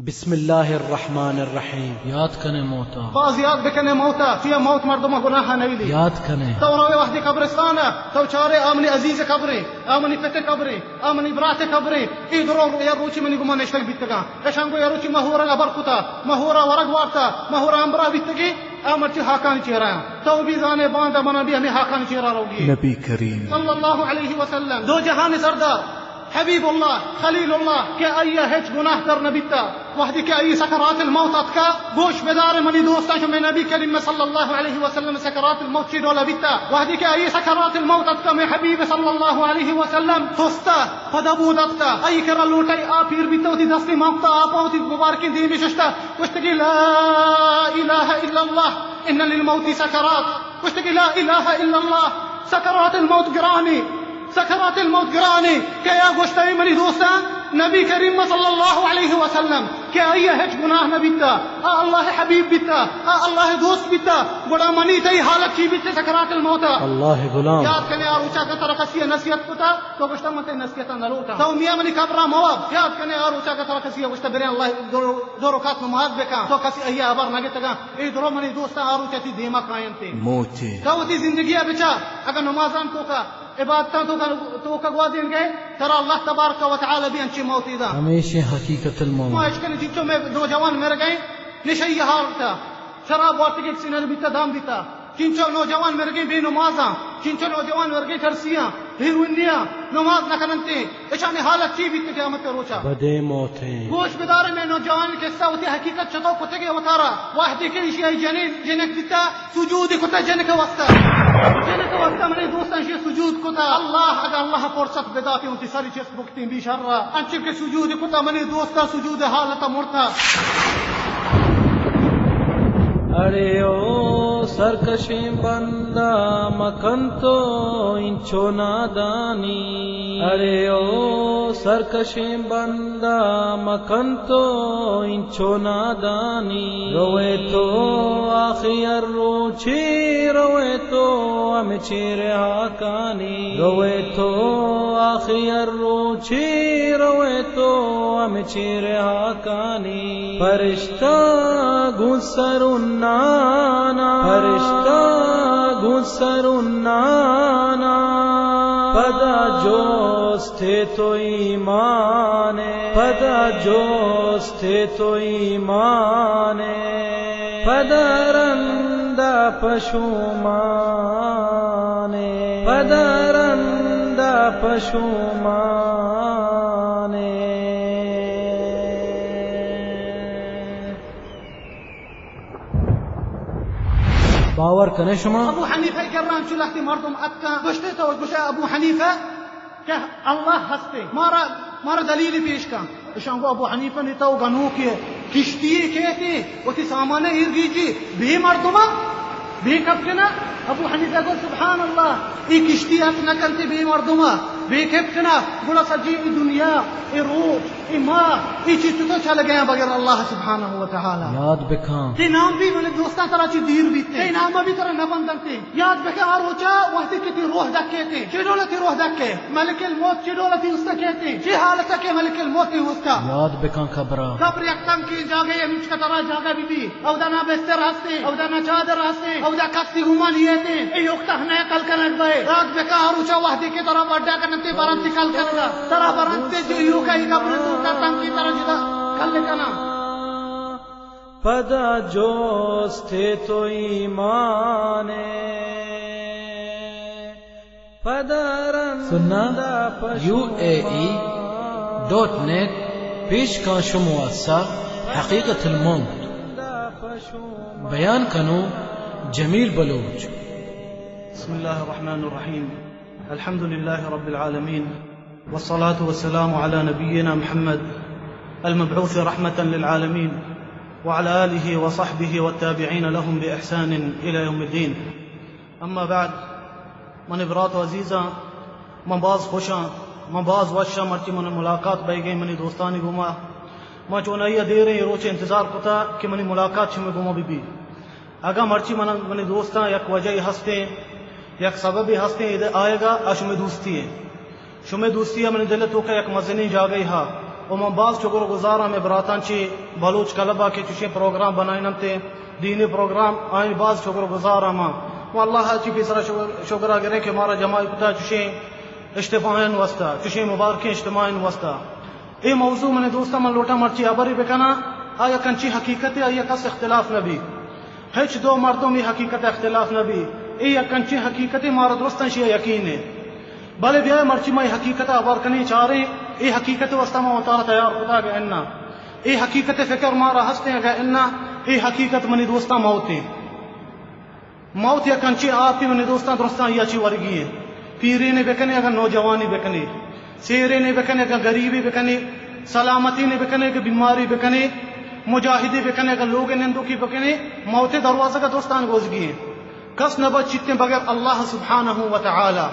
بسم اللہ الرحمن الرحیم۔ یاد کنے موتا۔ باز یاد بکنے موتا، چیا موت مردم گناہ نویلی۔ یاد کنے۔ تو روے وحدی قبرستان، تو چارے آ منی عزیز قبرے، آ منی پت قبرے، آ منی برات قبرے، ای درو یا روچی منی گمان نشتگ بیتگاں۔ اشان گو یا روچی مہورا ابر کتا، مہورا ورگ وارتا، مہورا امبرا بیتگی، آ مرچی ہاکانی چیرا۔ تو بھی زانے باندا منا بھی ہمیں ہاکانی چیرا روگی۔ نبی کریم۔ صلی اللہ علیہ وسلم۔ دو جہان سردار۔ حبیب اللہ، خلیل اللہ، کہ آئی ء ہچ گناہ تر نہ بیتا۔ وہدی کہ آئی سکرات الموت اتکا، گوش بدار منی دوستاں، شمے نبی کریم صلی اللہ علیہ وسلم سکرات الموت چی ڈولا بیتا۔ وہدی کہ آئی سکرات الموت اتکا، میں حبیب صلی اللہ علیہ وسلم توستا، پدا بود اتکا، آئی کرا لوٹائی آپ ایر بیتا، وتی دستی مانگتا، آپا وتی مبارکیں دیمی ششتا، گوشتگی، لا الہ الا اللہ، ان للموت سکرات۔ گوشتگی، لا الہ الا اللہ، سکرات الموت گرانی۔ سکرات الموت گرانے کہ آیا گوشتا، اے منی دوستاں، نبی کریم صلی اللہ علیہ وسلم کہ آئی ء ہچ گناہ نہ بیتا، آ اللہ ء حبیب بیتا، آ اللہ ء دوست بیتا، گڑا منی تئی حالت چی بیتے سکرات الموت ء؟ اللہ ء غلام۔ یاد کنے آ روچا کہ ترا کسی ء نصیحت کتا، تو گوشتا من تئی نصیحت ء نہ لوٹاں۔ تو میاں منی قبر ء مواب۔ یاد کنے آ روچا کہ ترا کسی ء گوشتا برے اللہ دو، دو رکعت نماز بکن، تو کسی ء ہبر نہ گتگاں۔ اے درو منی دوستاں آ روچا تی دیما کاینتے۔ موتے۔ تو وتی زندگی ء بچار، اگاں نمازان توکا عبادتاں توکا، توکا گوازین گئے، ترا اللہ تبارک و تعالی بھی انچیں موتے دا۔ ہمیشیں حقیقت الموت۔ ما اشکن چنچو میں نوجوان مر گئے، نشئی حالتا، شراب وارتگی، ایک سینر بیتا، دام بیتا۔ چنچو نوجوان مرگیں بے نمازاں، چنچو نوجوان مرگیں ترسیاں، ہیروئنیاں، نماز نہ کننتے۔ اشانی حالت چی بیت قیامت روچا؟ بدیں موتیں۔ گوش بدارے میں نوجوان قصہ وتی حقیقت چتو کتگے وتارا۔ وحدی کہ ایشی آئی جنین، جنک بیتا، سجود کتا جنک واسطہ۔ جنک واسطہ منی دوستاں شی سجود کتا۔ اللہ، اگر اللہ فرصت بداتی، ان تی ساری چست بکتیں بی شر را۔ انچو کہ سجود کتا منی دوستا، سجود حالتا مرتا۔ اڑے او سرکشیں بندا، مکن تو انچو نادانی۔ اڑے او سرکشیں بندا، مکن تو انچو نادانی۔ روئے تو آخر روچی، روئے تو ہمچی رہاکانی۔ روئے تو آخر روچی، روئے تو ہمچی رہاکانی۔ پرشتہ گوں سرنانا، پرشتہ گوں سرنانا، پدا جوست تو ایمانے، پدا جوست تو ایمانے، پدا رندا پشومانے، پدا رندا پشومانے۔ باور کنے شما؟ ابو حنیفہ کرا انچو لہتے مردم اتکاں، گوشتے تو گوشے ابو حنیفہ کہ اللہ ہستے، مارا، مارا دلیل پیش کن۔ اشان گو ابو حنیفہ نے تو گنوکے کشتی کہتے، وتی سامان ایر گیجی، بے مردما، بے کپٹنا۔ ابو حنیفہ گو سبحان اللہ، ای کشتی ات نہ کنتے بے مردما، بے کپٹنا، گڑا سجی ای دنیا، ای روچ، اے ماہ، اے چیز تو چل گیا بغیر اللہ سبحانہ و تعالی۔ یاد بکن۔ تے نام بھی منی دوستاں ترا چی دیر بیتے۔ تے نام بھی ترا نہ بندنتے۔ یاد بکن آ روچا وقتی کہ تی روح دکے تے۔ چی ڈولا تی روح دکے؟ ملک الموت چی ڈولا تی استا کہتے؟ چی حالتا کہ ملک الموت تی استا؟ یاد بکن قبرا۔ قبر یک تنکی جاگہ، ہمیچ کا ترا جاگہ بھی بھی۔ اودا نہ بستر ہستے، اودا نہ چادر ہستے، اودا کسی گمان یہ تے۔ اے یوک تہنا کل کنگ بئے۔ یاد بکن ہر روچا وحدی کہ ترا بڈا کنتے برنتے کل کنگا۔ ترا برنتے جو یوکا ہی قبر تو تنکی ترا جدا کل کنا۔ پدا جوست تو ایمانے۔ پدا رندا سنہ پشومانے۔ یو اے ای ڈاٹ نیٹ پیش کاں شمو اسا حقیقت الموت۔ بیان کنو جمیل بلوچ۔ بسم الله الرحمن الرحيم. الحمد لله رب العالمين. والصلاة والسلام على نبينا محمد المبعوث رحمة للعالمين وعلى آله وصحبه والتابعين لهم بإحسان إلى يوم الدين. اما بعد، منی برات و عزیزاں، من باز خوشاں، من باز وشاں، مرچی من ملاقات بئیگیں منی دوستانی گوما۔ من چونائی ء دیریں روچ انتظار کتا کہ منی ملاقات شمے گوما بہ بی۔ اگاں مرچی من، منی دوستاں یک وجہے ہستیں، یک سببے ہستیں، اد آیگا آ شمے دوستی ایں۔ شمے دوستی ء منی دل ء توکا یک مزنیں جاگہے ہا۔ و من باز شکر و گزاراں مئے براتاں چی بلوچ کلب ءَ کہ چشیں پروگرام بنائیننت، دینی پروگرام، آئی باز شکر و گزاراں من۔ و اللہ ءَ چی پیسرا شکر، شکر ءَ گریں کہ مارا جمع کتا چشیں اجتماعین واسطہ، چشیں مبارکیں اجتماعین واسطہ۔ اے موضوع منی دوستاں من لوٹاں مرچی ہبرے بکناں، آ یک انچیں حقیقتے، آئی ءَ کس اختلاف نہ بی۔ ہچ دو مردم اے حقیقت ءَ اختلاف نہ بی۔ اے یک انچیں حقیقتے مارا درستاں شی یقین ہے۔ بلے بیائے مرچی ما اے حقیقت ءَ ہبر کنیں چاریں، اے حقیقت ءِ واسطہ ما وتارا تیار کتگ اگہ اناں۔ اے حقیقت ءِ فکر مارا ہستیں اگہ اناں، اے حقیقت منی دوستاں موت ایں۔ موت یک انچیں آپے منی دوستاں درستاں آئی ءَ چی ورگی ایں۔ پیرینے بکنے اگہ نوجوانے بکنے، سیرینے بکنے اگہ غریبے بکنے، سلامتینے بکنے اگہ بیماری بکنے، مجاہدے بکنے اگہ لوگ نندوکی بکنے، موت ءِ دروازگ ءَ درستاں گوزگی ایں۔ کس نہ بچیت بغیر اللہ سبحانہ و تعالی۔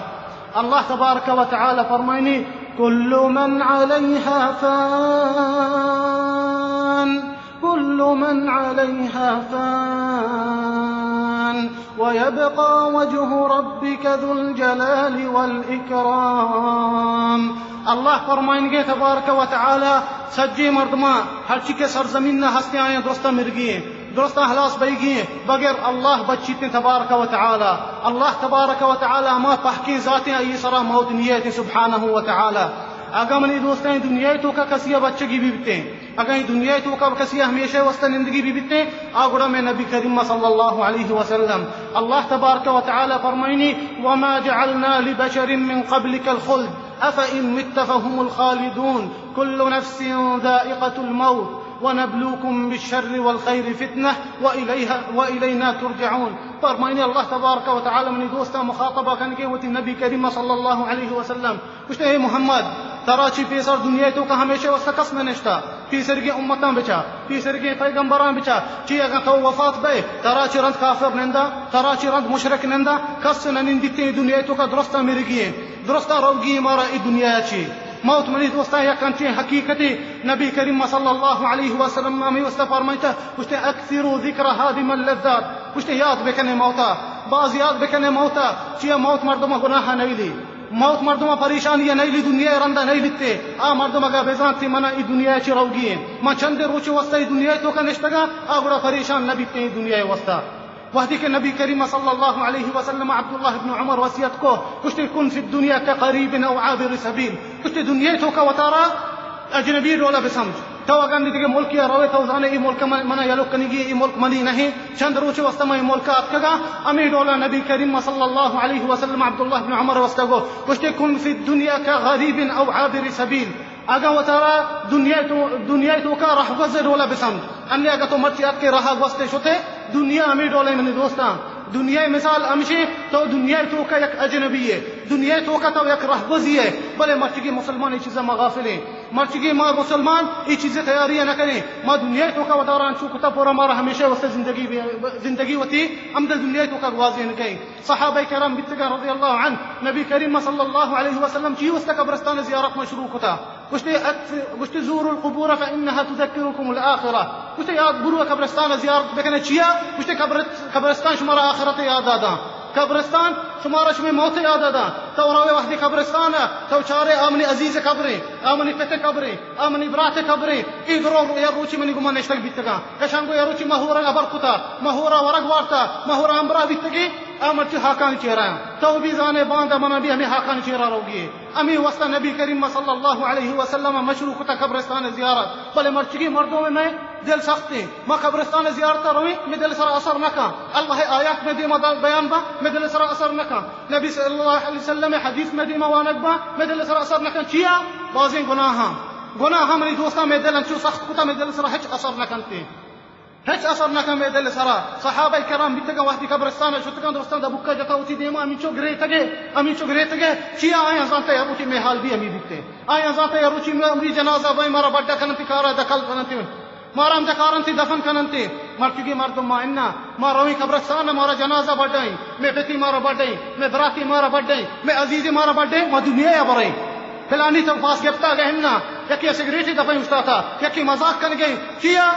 اللہ تبارک و تعالی فرمائنی، کل من علیها فان، کل من علیها فان، ویبقى وجه ربك ذو الجلال والإكرام۔ اللہ فرمائنگے تبارک و تعالی، سجیں مردماں، ہرچی کہ سرزمین ءَ ہستیں آیاں درستاں مرگی ایں۔ درستاں ہلاس بئیگی ایں، بغیر اللہ بچیتیں تبارک و تعالی۔ اللہ تبارک و تعالی ہما پہکیں ذاتیں، آئی سرا موت نیتیں سبحانہ و تعالی۔ اگاں منی دوستاں دنیا ءِ توکا کسی ءَ بچگی بی بیتیں، اگاں اے دنیا ءِ توکا کسی ءَ ہمیشہ واسطہ نندگی بی بیتیں، آ گڑا مئے نبی کریم صلی اللہ علیہ وسلم، اللہ تبارک و تعالی فرمائنی، وما جعلنا لبشر من قبلك الخلد افإن مت فهم الخالدون۔ كل نفس ذائقة الموت ونبلوكم بالشر والخير فتنة وإليها، وإلينا ترجعون۔ فرمائنی اللہ تبارک و تعالی منی دوستاں مخاطبہ کنگے وتی نبی کریم صلی اللہ علیہ وسلم، گوشتے، اے محمد، ترا چی پیسر دنیا ءِ توکا ہمیشہ واسطہ کس نہ نشتا؟ پیسرگیں امتاں بچا، پیسرگیں پیغمبراں بچا، چی اگاں تو وفات بئے، ترا چی رند کافر نندا، ترا چی رند مشرک نندا، کس نہ نندیتیں دنیا ءِ توکا، درستاں مرگی ایں۔ درستاں روگی ایں مارا اے دنیا ءَ چی۔ موت منی دوستاں یک انچیں حقیقتے، نبی کریم صلی اللہ علیہ وسلم ہمے واسطہ فرمائتا، گوشتے، اکثروا ذکر هادم اللذات، گوشتے، یاد بکنے موتا، باز یاد بکنے موتا، چیا موت مردم گناہ نیلی، موت مردم پریشانی نیلی، دنیا رندا نیلیتے۔ آ مردم اگا بزانتے منا اے دنیا چی روگی ایں، من چند روچ واسطہ اے دنیا توکا نشتگاں، آ گڑا پریشان نبیتے اے دنیا واسطہ۔ وہدے کہ نبی کریم صلی اللہ علیہ وسلم عبداللہ ابن عمر وصیت کو، گوشتے، کن فی الدنیا کغریب او عابر سبیل، گوشتے، دنیا توکا وتارا اجنبی ڈولا بسمجھ۔ تو اگاں دگہ ملکی روے، تو زانے اے ملک من، منا یلو کنگی، اے ملک منی نہیں، چند روچ واسطہ من اے ملک اتکگا۔ ہمے ڈولا نبی کریم صلی اللہ علیہ وسلم عبداللہ ابن عمر واسطہ گو، گوشتے، کن فی الدنیا کغریب او عابر سبیل۔ اگاں وتارا دنیا تو، دنیا توکا رہگوز ڈولا بسمجھ۔ انی اگاں تو مرچی اتکے رہا گوستے شتے، دنیا ہمے ڈولے منی دوستاں۔ دنیا مثال ہمشی، تو دنیا توکا یک اجنبی ہے، دنیا توکا تو یک رہگوزی ہے، بلے مرچگی مسلمان اے چیزا ما غافل ہیں۔ مرچگی ما مسلمان اے چیزے تیاری نہ کریں۔ ما دنیا توکا وتارا انچو کتا پورا مارا ہمیشہ واسطے زندگی بی، زندگی وتی ہمدا دنیا توکا گوازین کئیں۔ صحابہ کرام بیتگاں رضی اللہ عنہ، نبی کریم صلی اللہ علیہ وسلم چی واسطہ قبرستان زیارت ما شروع کتا؟ گوشتے، اکث-، گوشتے، زوروا القبور فإنها تذكركم الآخرة۔ گوشتے، یاد برو قبرستان زیارت بکنے، چیا؟ گوشتے، قبر-، قبرستان شمارا آخرت یاد دادا۔ قبرستان شمارا شمے موت یاد دادا۔ تو روے وہدے قبرستان، تو چارے آ منی عزیز قبریں، آ منی پت قبریں، آ منی برات قبریں، اے درو یا روچی منی گمان نشتگ بیتگاں۔ کشانگو یا روچی مہورا ابر کتا، مہورا ورگ وارتا، مہورا امبرا بیتگی، آ مرچی ہاکانی چیرا۔ تو بھی زانے باندا منا بھی ہمیں ہاکانی چیرا روگی۔ ہمے واسطہ نبی کریم صلی اللہ علیہ وسلم مشروع کتا قبرستان زیارت، بلے مرچگی مردم مئے دل سخت ایں۔ ما قبرستان زیارت رویں، مئے دل سرا اثر نہ کن۔ اللہ آیات مئے دیما دا بیان با، مئے دل سرا اثر نہ کن۔ نبی صلی اللہ علیہ وسلم حدیث مئے دیما وانگ با، مئے دل سرا اثر نہ کن۔ چیا؟ بازیں گناہاں، گناہاں منی دوستاں مئے دل انچو سخت کتا، مئے دل سرا ہچ اثر نہ کنتے۔ ہچ اثر نہ کن مئے دل سرا۔ صحابہ کرام بیتگاں وہدی قبرستان شتگاں، درستاں دبکا جتا وتی دیما ہمینچو گریتگے، ہمینچو گریتگے۔ چیا؟ آیاں زانتا یا روچی مئے حال بھی ہمی بیتے۔ آیاں زانتا یا روچی مئے جنازہ بھائی مارا بڈا کننتی، کارا دخل کننتی، مارا ہم دکارنتی دفن کننتی۔ مرچگی مردم ما انا، ما رویں قبرستان مارا جنازہ بڈائیں، مئے پتی مارا بڈائیں، مئے براتی مارا بڈائیں، مئے عزیزی مارا بڈائیں، ما دنیا یا برائیں۔ فلانی تو پاس گپتا گئے ہنا، یکی سگریٹی دپیں استاتا، یکی مذاق کنگے۔ چیا؟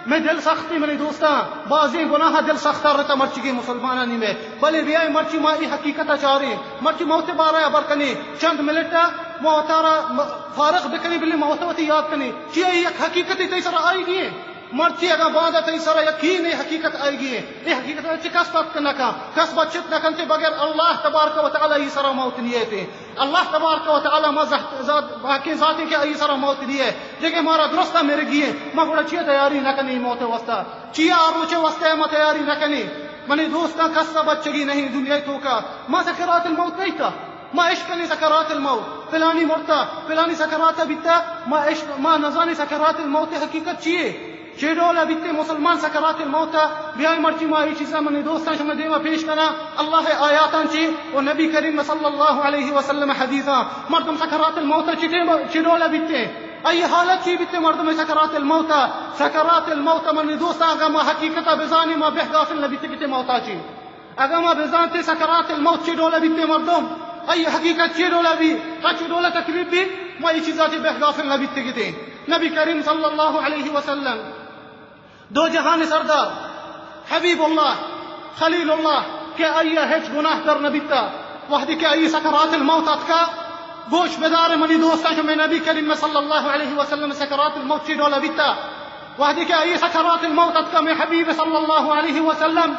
مئے دل سختی منی دوستاں، بازیں گناہ دل سخت رتا مرچگی مسلمانانی مئے۔ بلے بیائے مرچی ما ای حقیقت چاریں، مرچی موت بارہ ابر کنی، چند منٹ موت ءَ را م-، فارغ بکنی، بلے موت ءَ وتی یاد کنی۔ چیا اے یک حقیقتے تئی سرا آئیگی ایں۔ مرچی اگاں باندا تئی سرا یقین اے حقیقت آئیگی ایں، اے حقیقت ءَ چہ کس تتک نہ کن، کس بچت نہ کنت بغیر اللہ تبارک و تعالی ءِ سرا موت نیت ایں۔ اللہ تبارک و تعالی ما ذات، ذات، باقی ذاتے کہ آئی سرا موت نیت، دگہ مارا درستا مرگی ایں، ما گڑا چیا تیاری نہ کنی موت ءِ واسطہ؟ چیا آ روچ ءِ واسطہ ما تیاری نہ کنی؟ منی دوستاں، کس ءَ بچگی نہیں دنیا ءِ توکا۔ ما سکرات الموت نہیں تا۔ ما اشکنی سکرات الموت، فلانی مرتا، فلانی سکرات بیتا، ما اش-، ما نزانی سکرات الموت ءِ حقیقت چیے؟ چے ڈول ءَ بیتے مسلمان سکرات الموت ءَ؟ بیائے مرچی ما اے چیزاں منی دوستاں شمئے دیما پیش کناں، اللہ ءِ آیاتاں چی و نبی کریم صلی اللہ علیہ وسلم ءِ حدیثاں۔ مردم سکرات الموت ءَ چے ٹیم، چے ڈول ءَ بیتے؟ آئی حالت چی بیتے مردم سکرات الموت ءَ؟ سکرات الموت ءَ منی دوستاں، اگاں ما حقیقت ءَ بزانیں، ما بہ غافل نہ بیتے کہ موت ءَ چی۔ اگاں ما بزانتے سکرات الموت چے ڈول ءَ بیتے مردم، آئی حقیقت چے ڈول ءَ بی، آ چے ڈول ءَ تکلیف بی، ما اے چیزاں چہ بہ غافل نہ بیتگتیں۔ نبی کریم صلی اللہ علیہ وسلم، دو جہان ءِ سردار، حبیب اللہ، خلیل اللہ، کہ آئی ءَ ہچ گناہ در نہ بیتا، وہدے کہ آئی سکرات الموت اتکا، گوش بدار منی دوستاں، شمئے نبی کریم صلی اللہ علیہ وسلم سکرات الموت چے ڈول ءَ بیتا۔ وہدے کہ آئی سکرات الموت اتکا، مئے حبیب صلی اللہ علیہ وسلم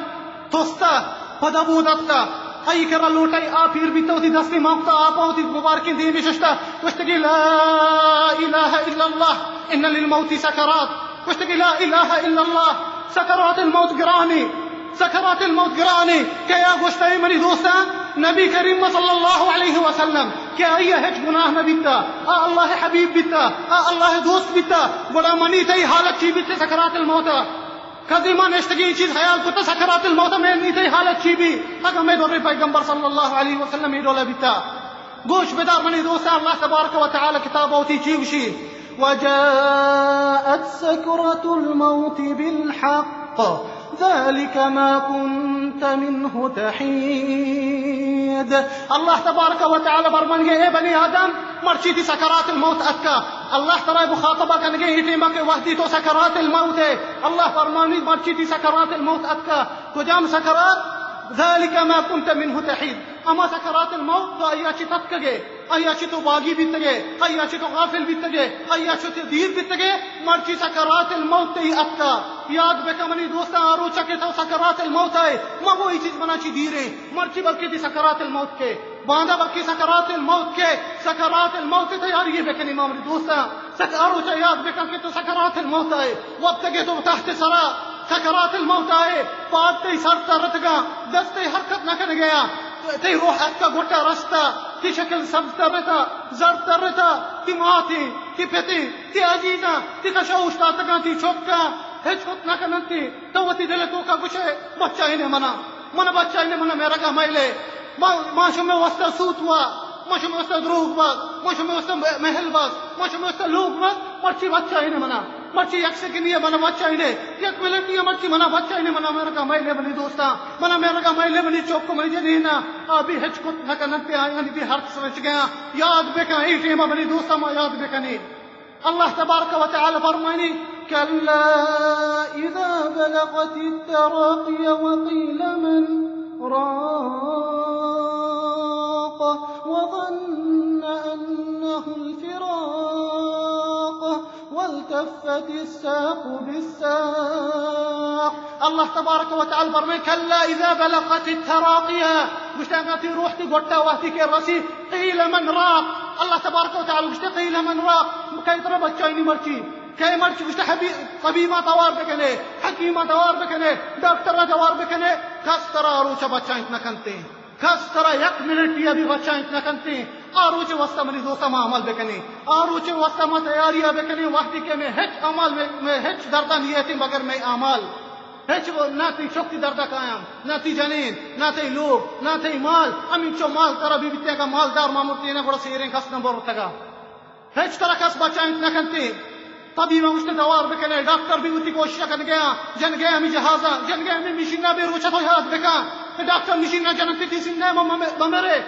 تستا، پدا بود اتکا، آئی کرا لوٹائی آپ ایر بیتا، وتی دستی مانکتا، آپ وتی مبارکیں دیمی ششتا، گوشتگی، لا الہ الا اللہ، ان للموت سکرات۔ گوشتگی، لا الہ الا اللہ، سکرات الموت گرانی، سکرات الموت گرانی۔ کہ آ گوشتا، اے منی دوستاں، نبی کریم صلی اللہ علیہ وسلم کہ آئی ءَ ہچ گناہ نہ بیتا، آ اللہ ءِ حبیب بیتا، آ اللہ ءِ دوست بیتا، گڑا منی تئی حالت چی بیتے سکرات الموت ءَ؟ کدی ما نشتگیں اے چیز خیال کتا سکرات الموت ءَ منی تئی حالت چی بی؟ اگاں مئے دریں پیغمبر صلی اللہ علیہ وسلم اے ڈول ءَ بیتا۔ گوش بدار منی دوستاں، اللہ تبارک و تعالی کتاب ءَ وتی چی گوشی؟ وجاءت سكرة الموت بالحق ذلك ما كنت منه تحيد۔ اللہ تبارک و تعالی فرمانگے، اے بنی آدم، مرچی تئی سکرات الموت اتکا۔ اللہ تعالی مخاطبہ کنگے اے ٹیما کہ وہدی تو سکرات الموت ئے، اللہ فرمانی، مرچی تئی سکرات الموت اتکا۔ کجام سکرات؟ ذلك ما كنت منه تحيد۔ ہما سکرات الموت تو آئی ءَ چہ تتکگے، آئی ءَ چہ تو باگی بیتگے، آئی ءَ چہ تو غافل بیتگے، آئی ءَ چہ تو دیر بیتگے، مرچی سکرات الموت تئی اتکا۔ یاد بکن منی دوستاں، آ روچا کہ تو سکرات الموت ءَ ئے، مگو اے چیز منا چی دیریں، مرچی بلکہ تئی سکرات الموت کئے، باندا بلکہ سکرات الموت کئے، سکرات الموت ءِ تیاری بکنی ما منی دوستاں۔ سک-، آ روچا یاد بکن کہ تو سکرات الموت ءَ ئے، وپتگے تو تخت ءِ سرا، سکرات الموت ءَ ئے، پاد تئی سر ترتگاں، دست تئی حرکت نہ کنگیا، تئی روح اتکا گٹا رستا، تئی شکل سبز ترتا، زرد ترتا، تئی ماتیں، تئی پتیں، تئی عزیزاں، تئی کشا اوشتاتگاں، تئی چکاں، ہچ کت نہ کننتی، تو وتی دل ءِ توکا گوشے، بچائینے منا۔ من بچائینے، من مرگا مئیلے۔ ما، ما شمئے واسطہ سوت وا، ما شمئے واسطہ دروگ باز، ما شمئے واسطہ محل باز، ما شمئے واسطہ لوگ باز، مرچی بچائینے منا۔ مرچی یک سکنڈے منا بچائینے، یک منٹے مرچی منا بچائینے، منا مرگا مئیلے منی دوستاں، منا مرگا مئیلے منی چک، منی جنینا، آ بی ہچ کت نہ کننتے، آیانی بی ہرچ سمجھ گیا۔ یاد بکن، اے ٹیما منی دوستاں ما یاد بکنی۔ اللہ تبارک و تعالی فرمانی، كلا إذا بلغت التراقي وقيل من راق وظن أنه الفراق والتفت الساق بالساق۔ اللہ تبارک و تعالی فرمائے، كلا إذا بلغت التراقي، گوشتے اگاں تئی روح تئی گٹا وہدی کہ رسی، قيل من راق۔ اللہ تبارک و تعالی گوشتے، قيل من راق، کئے ترا بچائینی مرچی؟ کئے مرچی؟ گوشتے، حبی-، طبیباں توار بکنے، حکیماں توار بکنے، ڈاکٹراں توار بکنے، کس ترا روچا بچائینت نہ کنتے۔ کس ترا یک منٹے ءَ بھی بچائینت نہ کنتیں۔ آ روچ ءِ واسطہ منی دوستاں ما عمل بکنیں۔ آ روچ ءِ واسطہ ما تیاری ءَ بکنیں، وہدی کہ مئے ہچ عمل، مئے، مئے ہچ درد ءَ نیتیں بغیر مئے اعمال۔ ہچ و-، نہ تئی چک تئی درد ءَ کایاں، نہ تئی جنین، نہ تئی لوگ، نہ تئی مال۔ ہمینچو مال ترا بہ بیتیں، اگاں مالدار ما مرتیں، گڑا سیریں کس نہ برتگا۔ ہچ ترا کس بچائینت نہ کنتے۔ طبیب گوشتے توار بکنے، ڈاکٹر بھی وتی کوشش کنگیا، جنگے ہمیں جہازاں، جنگے ہمیں مشیناں۔ بے روچا تو یاد بکن، کہ ڈاکٹر مشیناں جنتے تئی سینہ ما مم-، بمرے۔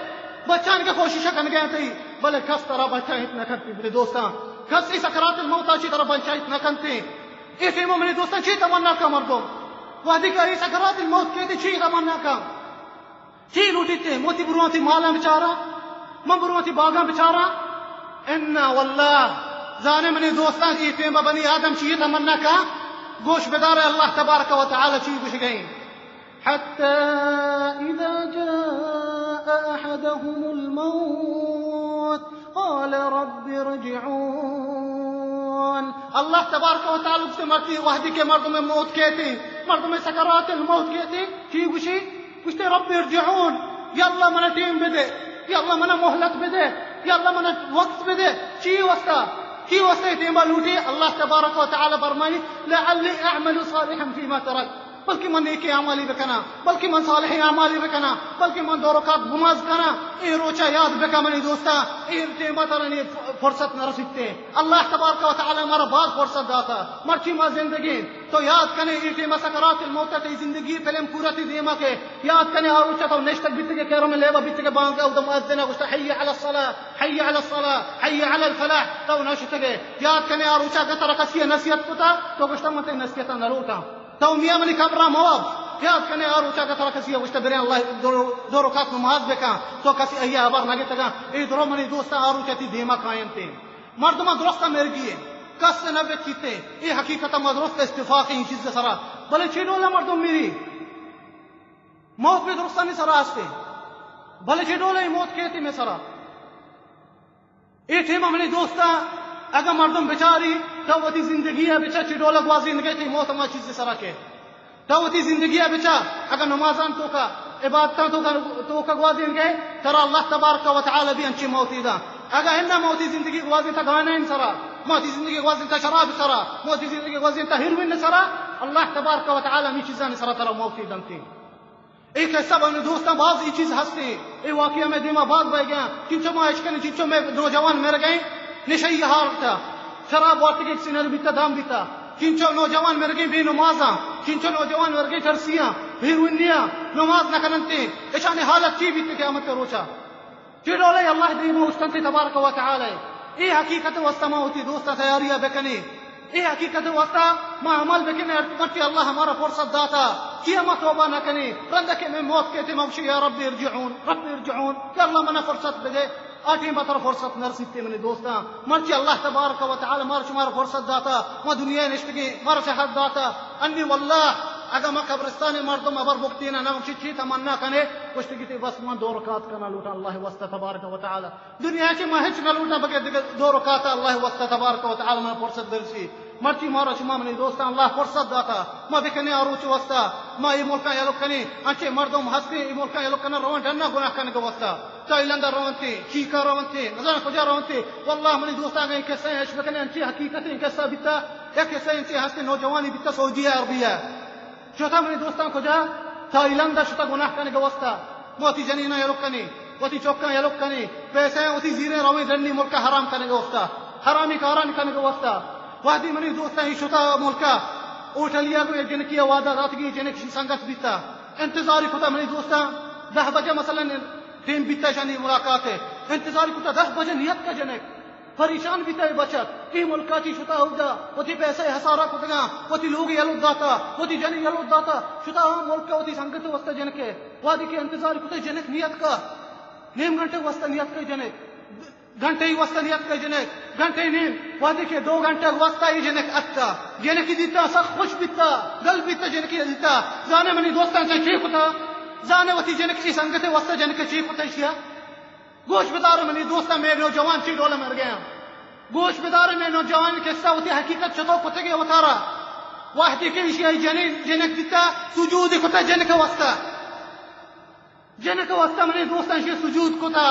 بچائینگے کوشش کنگیا تئی، بلے کس ترا بچائینت نہ کنتے۔ بلے دوستاں، کس اے سکرات الموت ءَ چہ ترا بچائینت نہ کنتے۔ اے ٹیما منی دوستاں چی تمنا کا مردم؟ وہدی کہ اے سکرات الموت کئیت، چی تمنا کا؟ چی لوٹیت؟ من وتی برواں وتی مالاں بچاراں، من برواں وتی باگاں بچاراں، انا واللہ، زانے منی دوستاں، اے ٹیم بنی آدم چی تمنا کا؟ گوش بدارے، اللہ تبارک و تعالی چی گوشگئیں؟ حتى إذا جاء أحدهم الموت قال رب ارجعون. اللہ تبارک و تعالی گوشتے، مرچی وہدی کہ مردم موت کیتی، مردم سکرات الموت کیتی، چی گوشی؟ گوشتے، رب ارجعون، یا اللہ منا ٹیم بدے، یا اللہ منا مہلت بدے، یا اللہ منا وقت بدے. چی واسطہ؟ چی واسطہ اے ٹیما لوٹی؟ اللہ تبارک و تعالی فرمائی، لعلی اعمل صالحا فيما تركت، بلکہ من نیکیں اعمالی بکناں، بلکہ من صالحیں اعمالی بکناں، بلکہ من دو رکعت نماز کناں. اے روچا یاد بکا منی دوستاں، اے ٹیما ترا نی فرصت نہ رسیتے. اللہ تبارک و تعالی مارا باز فرصت داتا، مرچی ما زندگیں. تو یاد کنے، اے ٹیما سکرات الموت، تئی زندگی فلم پورا تئی دیما کے. یاد کنے، آ روچا تو نشتگ بیتگے، کیرم لیبا بیتگے، بانگا اود مؤذن گوشتا، حی علی الصلاة، حی علی الصلاة، حی علی الفلاح، تو نشتگے. یاد کنے، آ روچا اگاں ترا کسی نصیحت کتا، تو گوشتا، من تئی نصیحتا نلوٹاں، تو میا منی قبرا مواب. یاد کنے، آ روچا اگاں ترا کسی گوشتا، بریں اللہ دو، دو رکعت نماز بکن، تو کسی ایا ہبر نگتگا. اے درو منی دوستاں، آ روچا تئی دیما کاینتے. مردماں درستاں مرگی ایں، کس نہ بچیتے. اے حقیقت ما درست اتفاق ایں چیز سرا. بلے چی ڈولا مردم میری؟ موت بھی درستانی سرا ہستے. بلے چی ڈولا اے موت کیتی میں سرا؟ اے ٹیما منی دوستاں، اگاں مردم بچاری، تو وتی زندگی ء بچا چی ڈولا گوازینگے، تئی موت ہما چیز سرا کے. تو وتی زندگی ء بچا، اگاں نمازان توکا، عبادتان توکا، توکا گوازینگے، ترا اللہ تبارک و تعالی بھی انچیں موتی دا. اگاں ہندا موتی زندگی گوازینتا گانا ان سرا، موتی زندگی گوازینتا شراب سرا، موتی زندگی گوازینتا ہیروئن سرا، اللہ تبارک و تعالی ہمی چیزانی سرا ترا موتی دنتی. اے قصہ بانو دوستاں، باز اے چیز ہستے. اے واقعہ میں دیما باز بہ گیا. چنچو ما اشکن، چنچو میں نوجوان مرگئے، نشئی حالتا، شراب وارتگی، سینر بیتا، دام بیتا. چنچو نوجوان مرگیں بے نمازاں، چنچو نوجوان مرگیں ترسیاں، ہیروئنیاں، نماز نہ کننتے. اشانی حالت چی بیت قیامت روچا؟ چی ڈولے اللہ دیما اوشتنتے تبارک و تعالی؟ اے حقیقت واسطہ ما وتی دوستاں تیاریاں بکنیں. اے حقیقت واسطہ ما عمل بکنیں، مرچی اللہ ہمارا فرصت داتا، چیا ما توبہ نہ کنیں؟ رندا کہ میں موت کیتے، ما گوشی، یا رب ارجعون، رب ارجعون، یا اللہ منا فرصت بدے. آ ٹیم ترا فرصت نرسیتے منی دوستاں. مرچی اللہ تبارک و تعالی مارا شمارا فرصت داتا، ما دنیا نشتگیں، مارا صحت داتا. انی واللہ، اگاں ما قبرستان مردم ہبر بکتینا، نہ گوشی چی تمنا کنے، گوشتگی تے بس من دو رکعت کنا لوٹا اللہ واسطہ تبارک و تعالی. دنیا چہ ما ہچ نہ لوٹاں، بغیر دگہ دو رکعت اللہ واسطہ تبارک و تعالی منا فرصت برسی. مرچی مارا شما منی دوستاں اللہ فرصت داتا، ما بکنیں آ روچ واسطہ، ما اے ملکاں یلو کنیں. انچیں مردم ہستیں اے ملکاں یلو کنن، روان ڈنا گناہ کنگ واسطہ. تھائیلند رونتے، چیکا رونتے، نزاناں کجا رونتے. واللہ منی دوستاں، اگاں اے قصہ اش بکنیں، انچیں حقیقتیں قصہ بیتا، یک قصہ انچیں ہستیں، نوجوانی بیتا سعودی عربیہ. شتا منی دوستاں کجا؟ تھائیلند شتا گناہ کنگ واسطہ. ما وتی جنیناں یلو کنیں، وتی چکاں یلو کنیں، پیسہ وتی زیریں رویں ڈنی ملک حرام کنگ واسطہ، حرامی کاران کنگ واسطہ. وہدی منی دوستاں اے شتا ملکا، ہوٹلیا گوں یک جنکی وعدہ داتگی، جنک شی سنگت بیتا، انتظاری کتا منی دوستاں، دہ بجہ مثلاً ٹیم بیتا شانی ملاقات ہے، انتظاری کتا دہ بجہ نیت کا جنک. پریشان بیتا اے بچک، اے ملکا چی شتا اودا، وتی پیسہ ہسارا کتگاں، وتی لوگ یلو داتا، وتی جنی یلو داتا، شتا ہم ملکا وتی سنگت واسطہ جنکے. وہدی کہ انتظار کتا جنک نیت کا، نیم گھنٹے واسطہ نیت کا جنک، گھنٹے واسطہ نیت کا جنک، گھنٹے نیم، وہدی کہ دو گھنٹے واسطہ اے جنک اتکا، جنکی دیتا سخت خوش بیتا، گل بیتا جنکی دیتا، زانے منی دوستاں چے چی کتا، زانے وتی جنک اے سنگت واسطہ جنک چی کتا اشیا. گوش بدار منی دوستاں، مئے نوجوان چی ڈولا مرگیاں. گوش بدار مئے نوجوان قصہ، وتی حقیقت چتو کتگے وتارا. وہدی کہ ایشی آئی جنین، جنک دیتا، سجود کتا جنک واسطہ. جنک واسطہ منی دوستاں ایشی سجود کتا.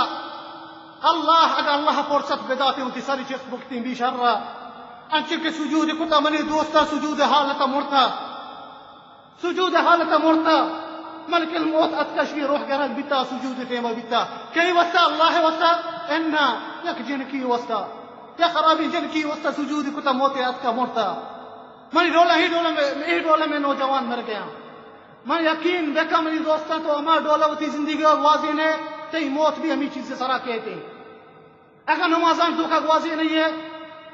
اللہ، اگاں اللہ فرصت بداتے، وتی سری چست بکتیں بی شر. انچو کہ سجود کتا منی دوستاں، سجود حالتا مرتا. سجود حالت مرتا، ملک الموت اتکا، شی روح گرگ بیتا، سجود ٹیما بیتا. کئی واسطہ؟ اللہ واسطہ؟ انا، یک جنکی واسطہ، یک خرابی جنکی واسطہ سجود کتا، موت اتکا مرتا. منی ڈولا، ہی ڈولا میں، ہی ڈولا میں نوجوان مر گیا. من یقین بکا منی دوستاں، تو ہما ڈولا وتی زندگی گوازینے، تئی موت بھی ہمی چیز سرا کیتے. اگاں نمازان توکا گوازی نہیں ہے،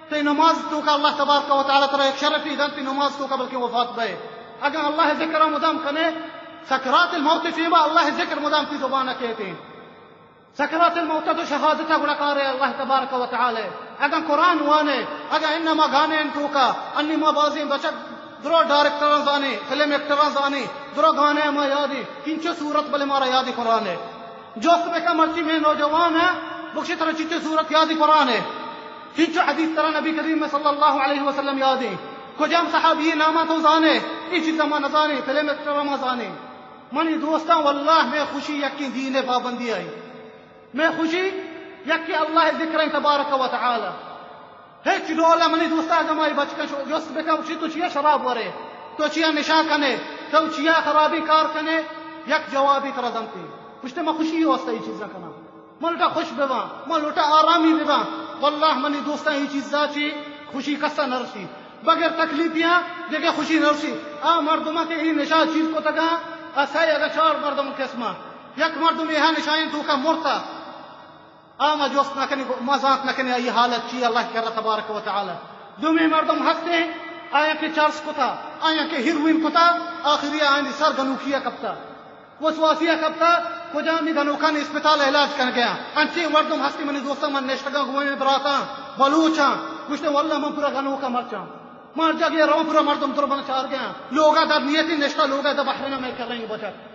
تئی نماز توکا اللہ تبارک و تعالی ترا یک شرفی دنت، تئی نماز توکا بلکہ وفات بئے. اگاں اللہ ذکر مدام کنے، سکرات الموت ٹیما اللہ ذکر مدام تئی زبان کیتے. سکرات الموت تو شہادت گڑا کارے اللہ تبارک و تعالی۔ اگاں قرآن وانے، اگاں انما گانے ان ٹوکا، انی ما بازیں بچک درو ڈائریکٹراں زانے، فلم ایکٹراں زانے، درو گانے ما یادی، انچو صورت بلے مارا یادی قرآن ہے۔ جوست بکا مرچی میں نوجوان ہے، بخشی ترا چچو صورت یادی قرآن ہے۔ چچو حدیث ترا نبی کریم صلی اللہ علیہ وسلم یادی۔ کجام صحابی نامہ تو زانے، ای چیزا ما نزانے، فلم ایکٹر ما زانے۔ منی دوستاں، واللہ میں خوشی یکی دین پابندی آئی۔ میں خوشی یکی اللہ ذکر تبارک و تعالی۔ ہچ ڈولا منی دوستاں، اگاں مائی بچکاں شو-، جست بکن، گوشی تو چیا شراب ورے، تو چیا نشا کنے، تو چیا خرابی کار کنے، یک جوابی ترا دنتے۔ گوشتے، من خوشی واسطہ ای چیزاں کناں۔ من لوٹا خوش بباں، من لوٹا آرامی بباں۔ واللہ منی دوستاں، ای چیزا چی خوشی کسا نرسی۔ بغیر تکلیفیاں دگہ خوشی نرسی۔ آ مردماں کہ ای نشا چیز کتگاں، آ سئے اگاں چار مردم قسماں۔ یک مردم ایہا نشائیں توکا مرتا۔ آ ما جوست نہ کنی، ما زانت نہ کنی، آئی حالت چی اللہ کرا تبارک و تعالی۔ دومی مردم ہستے، آیا کہ چرس کتا، آیا کہ ہیروئن کتا، آخری آیانی سر گنوکیا کپتا، وسواسیا کپتا، کجامی گنوکانی اسپتال علاج کن گیا۔ انچیں مردم ہستے منی دوستاں، من نشتگاں گوئیں براتاں، بلوچاں، گوشتے واللہ من پورا گنوکا مرچاں۔ من جگہ رواں پورا مردم تر بنا چار گیا۔ لوگا در نیتی نشتا، لوگا در بحرین میں کر رہی بچت۔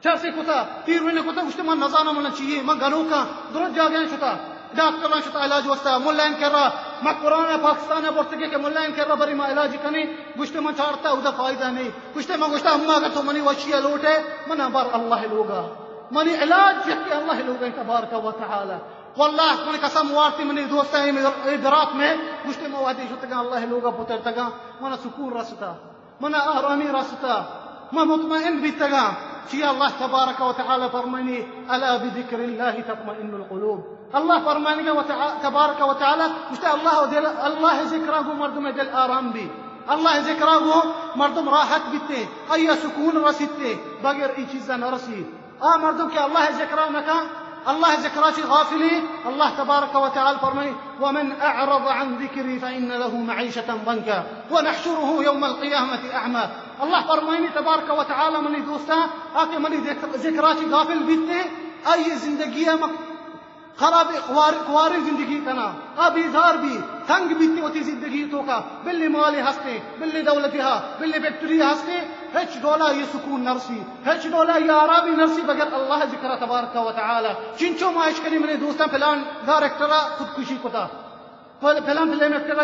چرسی کتا، ہیروئن کتا، گوشتے، من نزاناں من چیے، من گنوکاں، درست جاگہ شتا، ڈاکٹراں شتا علاج واسطہ، ملائن کرا، من قرآن پاکستان برتگے کہ ملائن کرا بری ما علاج کنی، گوشتے، من چارتا، اودا فائدہ نہیں۔ گوشتے، من گوشتا، اما اگر تو منی وشی لوٹے، من بر اللہ لوگا۔ منی علاج یکی اللہ لوگا تبارک و تعالی۔ واللہ من قسم وارتی منی دوستاں، اے مر-، اے برات میں، گوشتے، من وحدی شتگاں اللہ لوگا پترتگاں، من سکون رستا۔ من آرامی رستا، من مطمئن بیتگاں۔ چی اللہ تبارک و تعالی فرمانی، الا بذکر اللہ تطمئن القلوب۔ اللہ فرمانی کہ و تع-، تبارک و تعالی، گوشتے اللہ و دل، اللہ ذکرا گو مردم دل آرام بی۔ اللہ ذکرا گو مردم راحت بیتے، آیا سکون رسیتے، بغیر ای چیزا نرسی۔ آ مردم کہ اللہ ذکرا نکا، اللہ ذکرا چی غافلی، اللہ تبارک و تعالی فرمائی، ومن اعرض عن ذکری فان له معیشة ضنکا ونحشره یوم القیامة اعمی۔ اللہ فرمائنی تبارک و تعالی منی دوستاں، آ کہ منی ذکر، ذکرا چی غافل بیتے، آئی زندگی ہم خراب خوار-، خواریں زندگی کنا، آ بیزار بی، تنگ بیتی وتی زندگی توکا، بلی مالے ہستے، بلی دولتے ہا، بلی فیکٹری ہستے، ہچ ڈولا یہ سکون نرسی، ہچ ڈولا یہ آرامی نرسی بغیر اللہ ذکر تبارک و تعالی۔ چنچو ما اشکنی منی دوستاں، پلان ڈائریکٹرا خودکشی کتا، پل-، پلان فلم ایکٹرا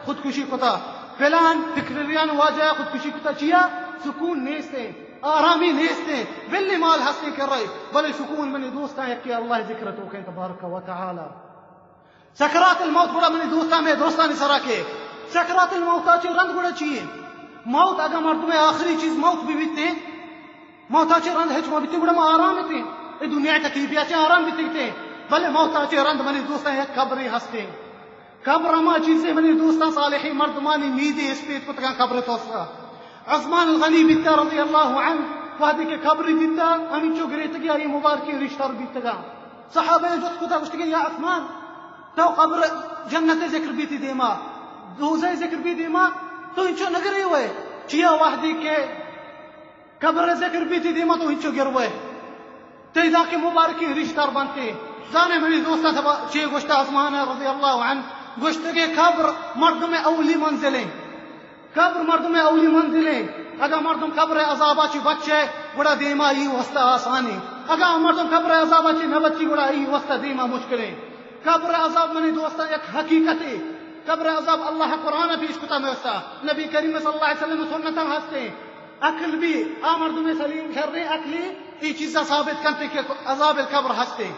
خودکشی کتا، پلان فکریان واجہ خودکشی کتا، چیا؟ سکون نیستے۔ آرامی نیستیں، بلی مال ہستیں کرے، بلے سکون منی دوستاں یکے اللہ ذکر توکیں تبارک و تعالی۔ سکرات الموت گڑا منی دوستاں، میں درستانی سرا کے سکرات الموت آ چے رند گڑا چیے؟ موت اگاں مردم آخری چیز موت بھی بیتے، موت آ چے رند ہچ ما بیتے گڑا ما آرام بیتے، اے دنیا تکلیفی آ چے آرام بیتے بیتے، بلے موت آ چے رند منی دوستاں یک قبرے ہستیں۔ قبر ہما چیزے منی دوستاں، صالحیں مردمانی میدے اسپیت کتگاں قبر توسا۔ عثمان الغنی بیتا رضی اللہ عنہ، وہدے کہ قبر دیتا، ہمینچو گریتگی آئی مبارکیں ریش تر بیتگاں۔ صحابہ جست کتا، گوشتگے، یا عثمان، تو قبر جنت ذکر بیتی دیما، دوزہ ذکر بی دیما، تو انچو نگرے ہوئے؟ چیا؟ وہدے کہ قبر ذکر بیتی دیما تو انچو گروئے۔ تئی داں کہ مبارکیں ریش تر بنتے۔ زانے منی دوستاں تبا چے گوشتا عثمان رضی اللہ عنہ؟ گوشتگے قبر مردم اولی منزلیں۔ قبر مردم اولی منزلیں۔ اگاں مردم قبر عذابا چی بچے، گڑا دیما ای واسطہ آسانی۔ اگاں مردم قبر عذابا چی نہ بچی، گڑا ای واسطہ دیما مشکلیں۔ قبر عذاب منی دوستاں یک حقیقتے۔ قبر عذاب اللہ قرآن پیش کتا میں واسطہ۔ نبی کریم صلی اللہ علیہ وسلم سنتاں ہستیں۔ عقل بی، آ مردم سلیم شریں عقلی، ای چیزا ثابت کنتے کہ عذاب القبر ہستے۔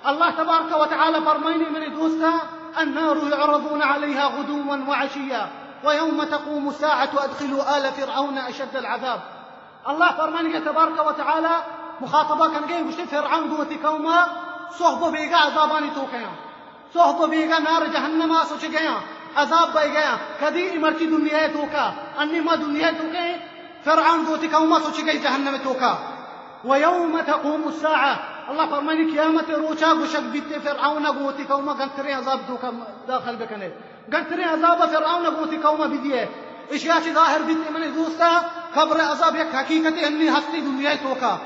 اللہ تبارک و تعالی فرمائنی منی دوستا، النار يعرضون عليها غدوا وعشيا ويوم تقوم الساعة أدخلوا آل فرعون أشد العذاب۔ اللہ فرمائنی کہ تبارک و تعالی مخاطبہ کنگے، گوشتے فرعون گو وتی قوما صحب و بیگا عذابانی توکیاں۔ صحب و بیگا نار جہنما سوچگیاں، عذاب بئیگیاں۔ کدی؟ ای مرچی دنیا توکا، انی ما دنیا توکا ایں، فرعون گو وتی قوما سوچگئی جہنم توکا۔ ويوم تقوم الساعة، اللہ فرمانی قیامت روچا گوشگ بیتے فرعون گو وتی قوما گنتریں عذاب توکا داخل بکنے۔ گنتریں عذاب فرعون گو وتی قوما بدیے۔ اشیا چی ظاہر بیتے منی دوستا، قبر عذاب یک حقیقت انی ہستی دنیا توکا۔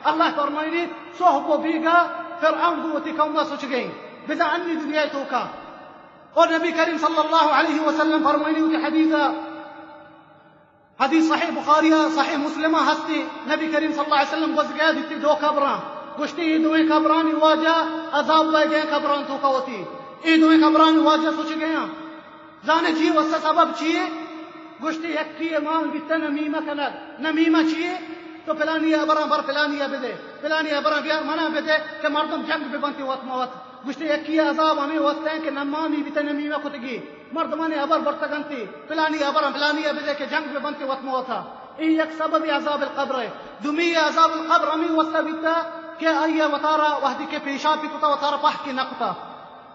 اللہ فرمائنی صحب و بیگا فرعون گوں وتی قوم ءَ سچگیں، بزاں انی دنیا ءِ توکا۔ اور نبی کریم صلی اللہ علیہ وسلم فرمائنی وتی حدیث ءَ، حدیث صحیح بخاری ءَ، صحیح مسلم ءَ ہستی، نبی کریم صلی اللہ علیہ وسلم گوزگیا دیتی دو قبراں، گوشتی، اے دوئیں قبرانی واجہ عذاب بئیگیں قبران توکا وتی، اے دوئیں قبرانی واجہ سچگیاں۔ زانے چی واسطہ، سبب چی ہے؟ گوشتی، یکی مان بیتا نمیمہ کنگ۔ نمیمہ چی ہے؟ تو پلانی ابراں بر پلانی بدے، پلانی ابراں بیار منا بدے کہ مردم جنگ بہ بنتی وت ما وت۔ گوشتی، یکی عذاب ہمیں واسطہ ہیں کہ نمامی بیتا، نمیمہ کتگی، مردمانی ابر برتگنتی، پلانی ابراں پلانی بدے کہ جنگ بہ بنتی وت ما وتا۔ اے یک سبب عذاب القبر ہے۔ دومی عذاب القبر ہمیں واسطہ بیتا کہ آئی وتارا وحدی کے پیشابی کتا، وتارا پہکی نہ کتا۔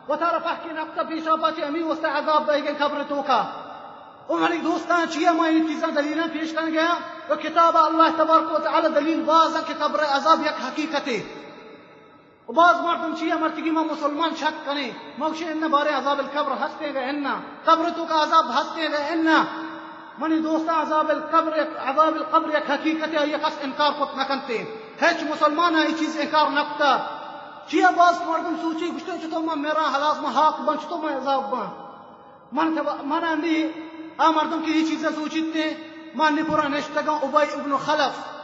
وتارا پہکی نہ کتا، پیشابا چی ہمیں واسطہ عذاب بئیگیں قبر توکا۔ او منی دوستاں، چیا ما اے چیزاں دلیلاں پیش کنگیا؟ و کتاب اللہ تبارک و تعالی دلیل باز ہیں کہ قبر عذاب یک حقیقتے۔ و باز مردم چیا مرچیگی ما مسلمان شک کنیں، ما گوشیں انہ بارے عذاب القبر ہستیں گا انہ، قبر توکا عذاب ہستیں گا انہ۔ منی دوستاں، عذاب القبر، عذاب القبر یک حقیقتے، آئی کس انکار کت نہ کنتے۔ ہچ مسلمان اے چیز انکار نہ کتا۔ چیا باز مردم سوچی، گوشتے، چطور من میراں، ہلاس من ہاک بن، چطور من عذاب بن؟ من تب-، من انی آ مردم کہ اے چیزا سوچیتے، من انی پورا نشتگاں ابی ابن خلف،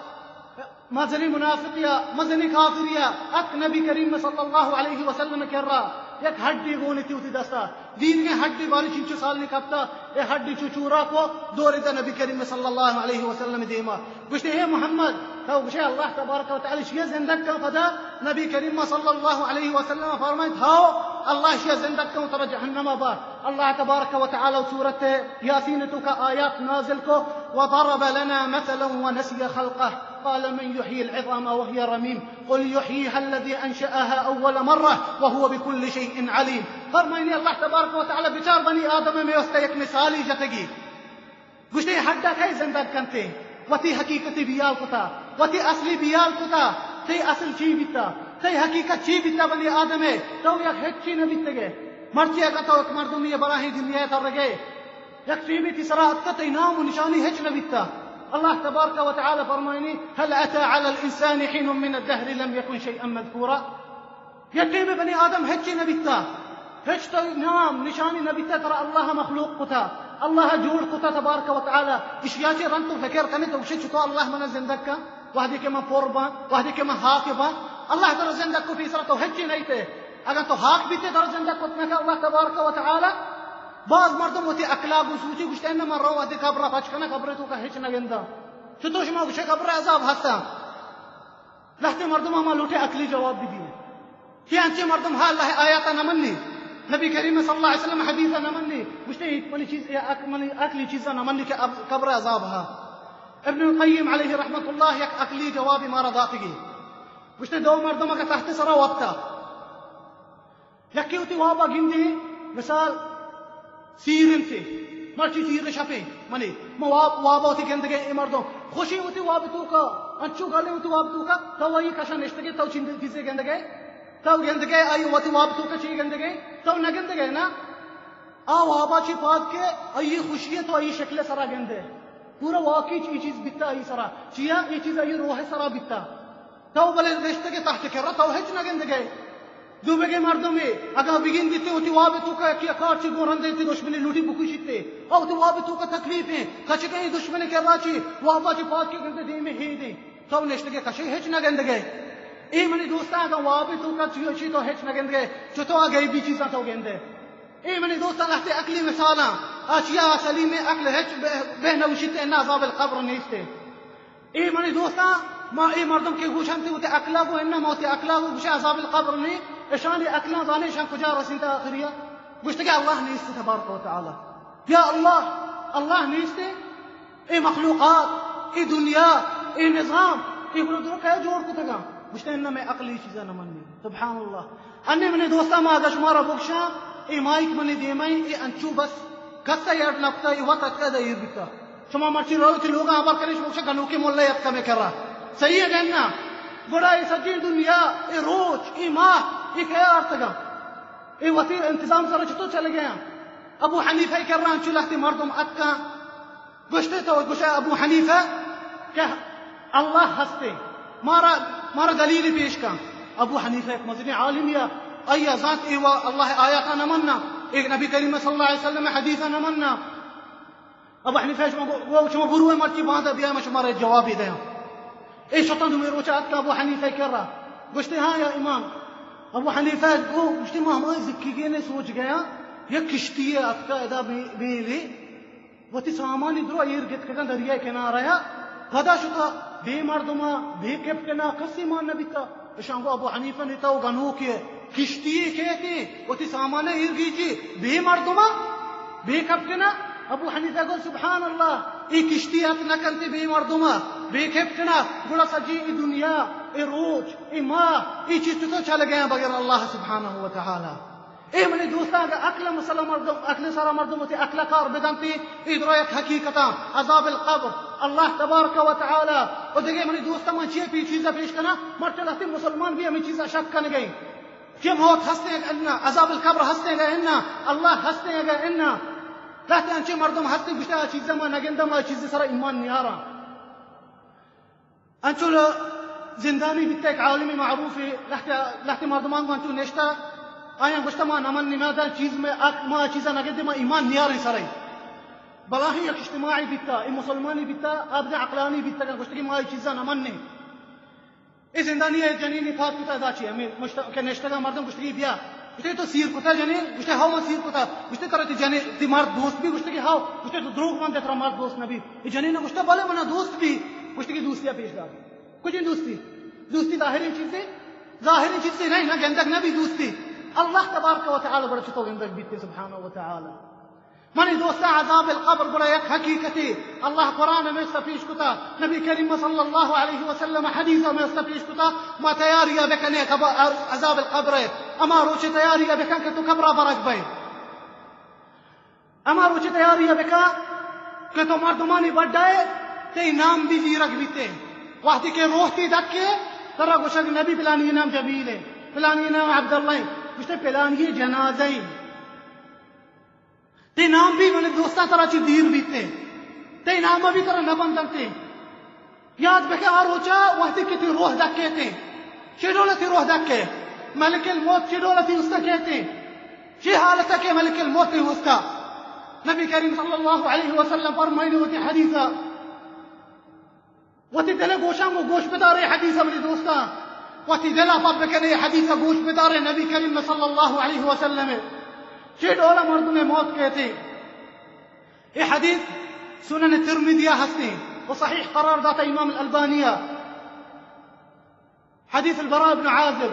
مزنی منافقیا، مزنی کافریا، حق نبی کریم صلی اللہ علیہ وسلم کرا یک ہڈی گونی تی وتی دستا، دیرگیں ہڈی باری چنچو سال نی کپتا، اے ہڈی چو چورا کو دور دا نبی کریم صلی اللہ علیہ وسلم دیما۔ گوشتے، اے محمد، تو گوشے اللہ تبارک و تعالی شیئے زندگ کن پدا؟ نبی کریم صلی اللہ علیہ وسلم فرمائیت، ہاو، اللہ شیئے زندگ کن، ترا جہنم با۔ اللہ تبارک و تعالی سورت یاسین توکا آیات نازل کو، وضرب لنا مثلا ونسي خلقه قال من يحيي العظام وهي رميم قل يحييها الذي أنشأها أول مرة وهو بكل شيء عليم۔ فرمائنی اللہ تبارک و تعالی، بچار بنی آدم، میں واسطہ یک مثالی جتگی۔ گوشتے، ہڈا کئے زندگ کنتے؟ وتی حقیقتی بیال کتا، وتی اصلی بیال کتا۔ تئی اصل چی بیتا؟ تئی حقیقت چی بیتا بنی آدمے؟ تو یک ہچی نہ بیتگے۔ مرچی اگاں تو یک مردمی براہیں دنیا ترگے، یک ٹیمی تی سرا اتکا، تئی نام و نشانی ہچ نہ بیتا۔ اللہ تبارک و تعالی فرمائنی، هل أتى على الإنسان حين من الدهر لم يكن شيئا مذكورا۔ یک ٹیمے بنی آدم ہچی نہ بیتا، ہچ تو نام نشانی نہ بیتا، ترا اللہ مخلوق کتا، اللہ جوڑ کتا تبارک و تعالی۔ اشیا چے رند تو فکر کنے تو گوشے، چطور اللہ منا زندگ کن؟ وحدی کہ من پر باں، وحدی کہ من ہاک باں، اللہ ترا زندگ کو، پیسرا تو ہچی نہیں تے۔ اگر تو ہاک بیتے، ترا زندگ کت نہ کن اللہ تبارک و تعالی۔ باز مردم وتی عقلا گوں سوچی، گوشتے، نہ من رو وحدی قبر پچ کنا، قبر توکا ہچ نہ گندا۔ چطور شما گوشے قبر عذاب ہستا؟ لہتے مردم ہما لوٹے عقلی جواب بدیے۔ کہ انچے مردم ہا اللہ آیاتا نہ منی، نبی کریم صلی اللہ علیہ وسلم حدیثا نہ منی، گوشتے، اے منی چیز، اے عق-، منی عقلی چیزا نہ منی کہ اب-، قبر عذاب ہا۔ ابن القیم علیہ رحمت اللہ یک عقلی جوابی مارا داتگی۔ گوشتے، دو مردم اگا تخت سرا وپتا، یکی وتی وابا گندی، مثال، سیر انت، مرچی سیر شپیں، منی، ما واب، وابا وتی گندگے، اے مردم خوشی وتی واب توکا، انچو گلے وتی واب توکا، تو وہی کشا نشتگے، تو چند چیزے گندگے، تو گندگے، آئی وتی واب توکا چی گندگے، تو نہ گندگے نا؟ آ وابا چی پاد کے، آئی خوشی ہے تو آئی شکل سرا گندے۔ پورا واقعی چی چیز بیتا آئی سرا، چیا اے چیز آئی روح سرا بیتا۔ تو بلے نشتگے تخت کرا، تو ہچ نہ گندگے۔ دوبگے مردمے، اگاں بگندی تے وتی واب توکا یکی کار چی گون رندے تے دشمنی لوٹی بکشیتے۔ او وتی واب توکا تکلیف ہیں، کچکیں دشمن کرا چی، وابا چی پاد کے گندے دیمے ہی دے۔ تو نشتگے کشے ہچ نہ گندگے۔ اے منی دوستاں، اگاں واب توکا چی چی تو ہچ نہ گندگے، چو تو آ غیبی چیزاں تو گندے۔ اے منی دوستاں، لہتے عقلی مثالاں، آ چیا سلیم عقل ہچ بہ، بہ نہ گوشیت، انا عذاب القبر نیستے۔ اے منی دوستاں، ما اے مردم کہ گوشنت وتی عقلا گو، انا ما وتی عقلا گو، گوشے عذاب القبر نی، اشانی عقلاں زانے اشان کجا رسینتا آخریا؟ گوشتگے اللہ نیست تبارک و تعالی۔ یا اللہ، اللہ نیست؟ اے مخلوقات، اے دنیا، اے نظام، اے گلو درو کئے جوڑ کتگا؟ گوشتے انا میں عقلی چیزا نہ منی۔ سبحان اللہ۔ انے منی دوستاں، ما اگا شمارا بگشاں، اے مائک منی دیمائیں، اے انچو بس کسا ایڈ نہ کتا، اے وت اتکا دا ایر بیتا۔ شما مرچی رو وتی لوگا ہبر کنے، شما گوشا گنوکے ملا اتکا میں کرا۔ صحیح ہے کہ نا؟ گڑا اے سجیں دنیا، اے روچ، اے ماہ، اے کئے آرتگا؟ اے وتی انتظام سر چطور چلے گیا؟ ابو حنیفہ کرا انچو لہتے مردم اتکا۔ گوشتے تو گوشے ابو حنیفہ کہ اللہ ہستے، مارا، مارا دلیل پیش کن۔ ابو حنیفہ یک مزنیں عالمے ات، آئی ءَ زانت اے وا اللہ ءِ آیاتاں نہ مناں، اے نبی کریم صلی اللہ علیہ وسلم ءِ حدیثاں نہ مناں۔ ابو حنیفہ ءَ شما گو-، گو-، شما برو مرچی باندا بیا، من شمارا جوابے دیاں۔ اے شتاں دومی روچ ءَ اتکاں ابو حنیفہ ءِ کرا۔ گوشتے، ہاں یا امام۔ ابو حنیفہ ءَ گو-، گوشتے، ما ہمائی زکیگینے سوچ گیاں، یک کشتی ءَ اتکا ادا بے-، بیلے۔ وتی سامانی درا ایر گتکگاں دریائے کنارہ ءَ، پدا شتا بے مردما، بے کپٹنا، کسی مان نہ بیتا۔ اشاں گو ابو حنیفہ نی تو گنوکے، کشتی یے کیتے، وتی سامان ایر گیجی، بے مردما، بے کپٹنا۔ ابو حنیفہ گو سبحان اللہ، اے کشتی ات نہ کنتے بے مردما، بے کپٹنا، گڑا سجی اے دنیا، اے روچ، اے ماہ، اے چیز تو چل گئے بغیر اللہ سبحانہ و تعالی۔ اے منی دوستاں، اگاں عقل مسئلہ مردم، عقل سرا مردم وتی عقل کار بدنتی، اے درا یک حقیقتاں، عذاب القبر، اللہ تبارک و تعالی۔ و دگہ منی دوستاں، من چیئے پی چیزا پیش کناں، مرچی لہتے مسلمان بھی ہمیں چیزا شک کنگئے کہ موت ہستیں اگا انا، عذاب القبر ہستیں اگا انا، اللہ ہستیں اگا انا۔ لہتے انچے مردم ہستیں گوشتے آ چیزا ما نگندم، آ چیز سرا ایمان نیاراں۔ انچو زندانی بیتا، یک عالم معروفے، لہتے، لہتے مردمان گوں انچو نشتا، آیاں گوشتا، ما نمن نماداں چیز میں عق-، ما چیزا نگندے، ما ایمان نیاریں سرے۔ بلاہیں یک اجتماعی بیتا، اے مسلمانی بیتا، ابدا عقلانی بیتا، گوشتا کہ ما اے چیزا نمن نے۔ اے زندانی اے جنین پاد کتا، ادا چی ہمیں مشت-، کہ نشتگا مردم گوشتا کہ بیا۔ گوشتے، تو سیر کتا جنین؟ گوشتے، ہاو، من سیر کتا۔ گوشتے، ترا تی جنین، تی مرد دوست بی؟ گوشتے کہ ہاو۔ گوشتے، تو دروگ بندے، ترا مرد دوست نبی۔ اے جنین گوشتا، بلے منا دوست بی۔ گوشتے کہ دوستی پیش دار۔ کجیں دوستی؟ دوستی ظاہریں چیزے؟ ظاہریں چیزے نہیں، نہ گندگ نبی دوستی۔ اللہ تبارک و تعالی بڑا چتو گندگ بیتے سبحانہ و تعالی۔ منی دوستاں، عذاب القبر گڑا یک حقیقتے۔ اللہ قرآن میں پیش کتا، نبی کریم صلی اللہ علیہ وسلم حدیث میں پیش کتا، ما تیاری بکنے قبر، عذاب القبر ہے۔ اما روچ تیاری بکن کہ تو قبرہ برگ بے۔ اما روچ تیاری بکن کہ تو مردمانی بڈا ہے، تی نام بھی زیرگ بیتے۔ وقتی کہ روح تی دکے، ترا گوشگ نبی پلانی نام جمیل ہے، پلانی نام عبداللہ ہے، گوشتے پلانی جنازہ ہے۔ تئی نام بھی منی دوستاں ترا چی دیر بیتے، تئی نام بھی ترا نہ بندنتے۔ یاد بکے آ روچا وقتی کہ تئی روح دکیتے، چی ڈولا تئی روح دکے، ملک الموت چی ڈولا تئی استا کیتے، چی حالتا کہ ملک الموت تئی استا۔ نبی کریم صلی اللہ علیہ وسلم فرمائنے وتی حدیثا، وتی دل گوشاں گو گوش بدارے حدیث، منی دوستاں، وتی دل پب بکنے حدیث گوش بدارے، نبی کریم صلی اللہ علیہ وسلم چی ڈولا مردم موت کیتے۔ اے حدیث سنن ترمذی ہستے و صحیح قرار داتا امام الالبانی۔ حدیث البراء بن عازب۔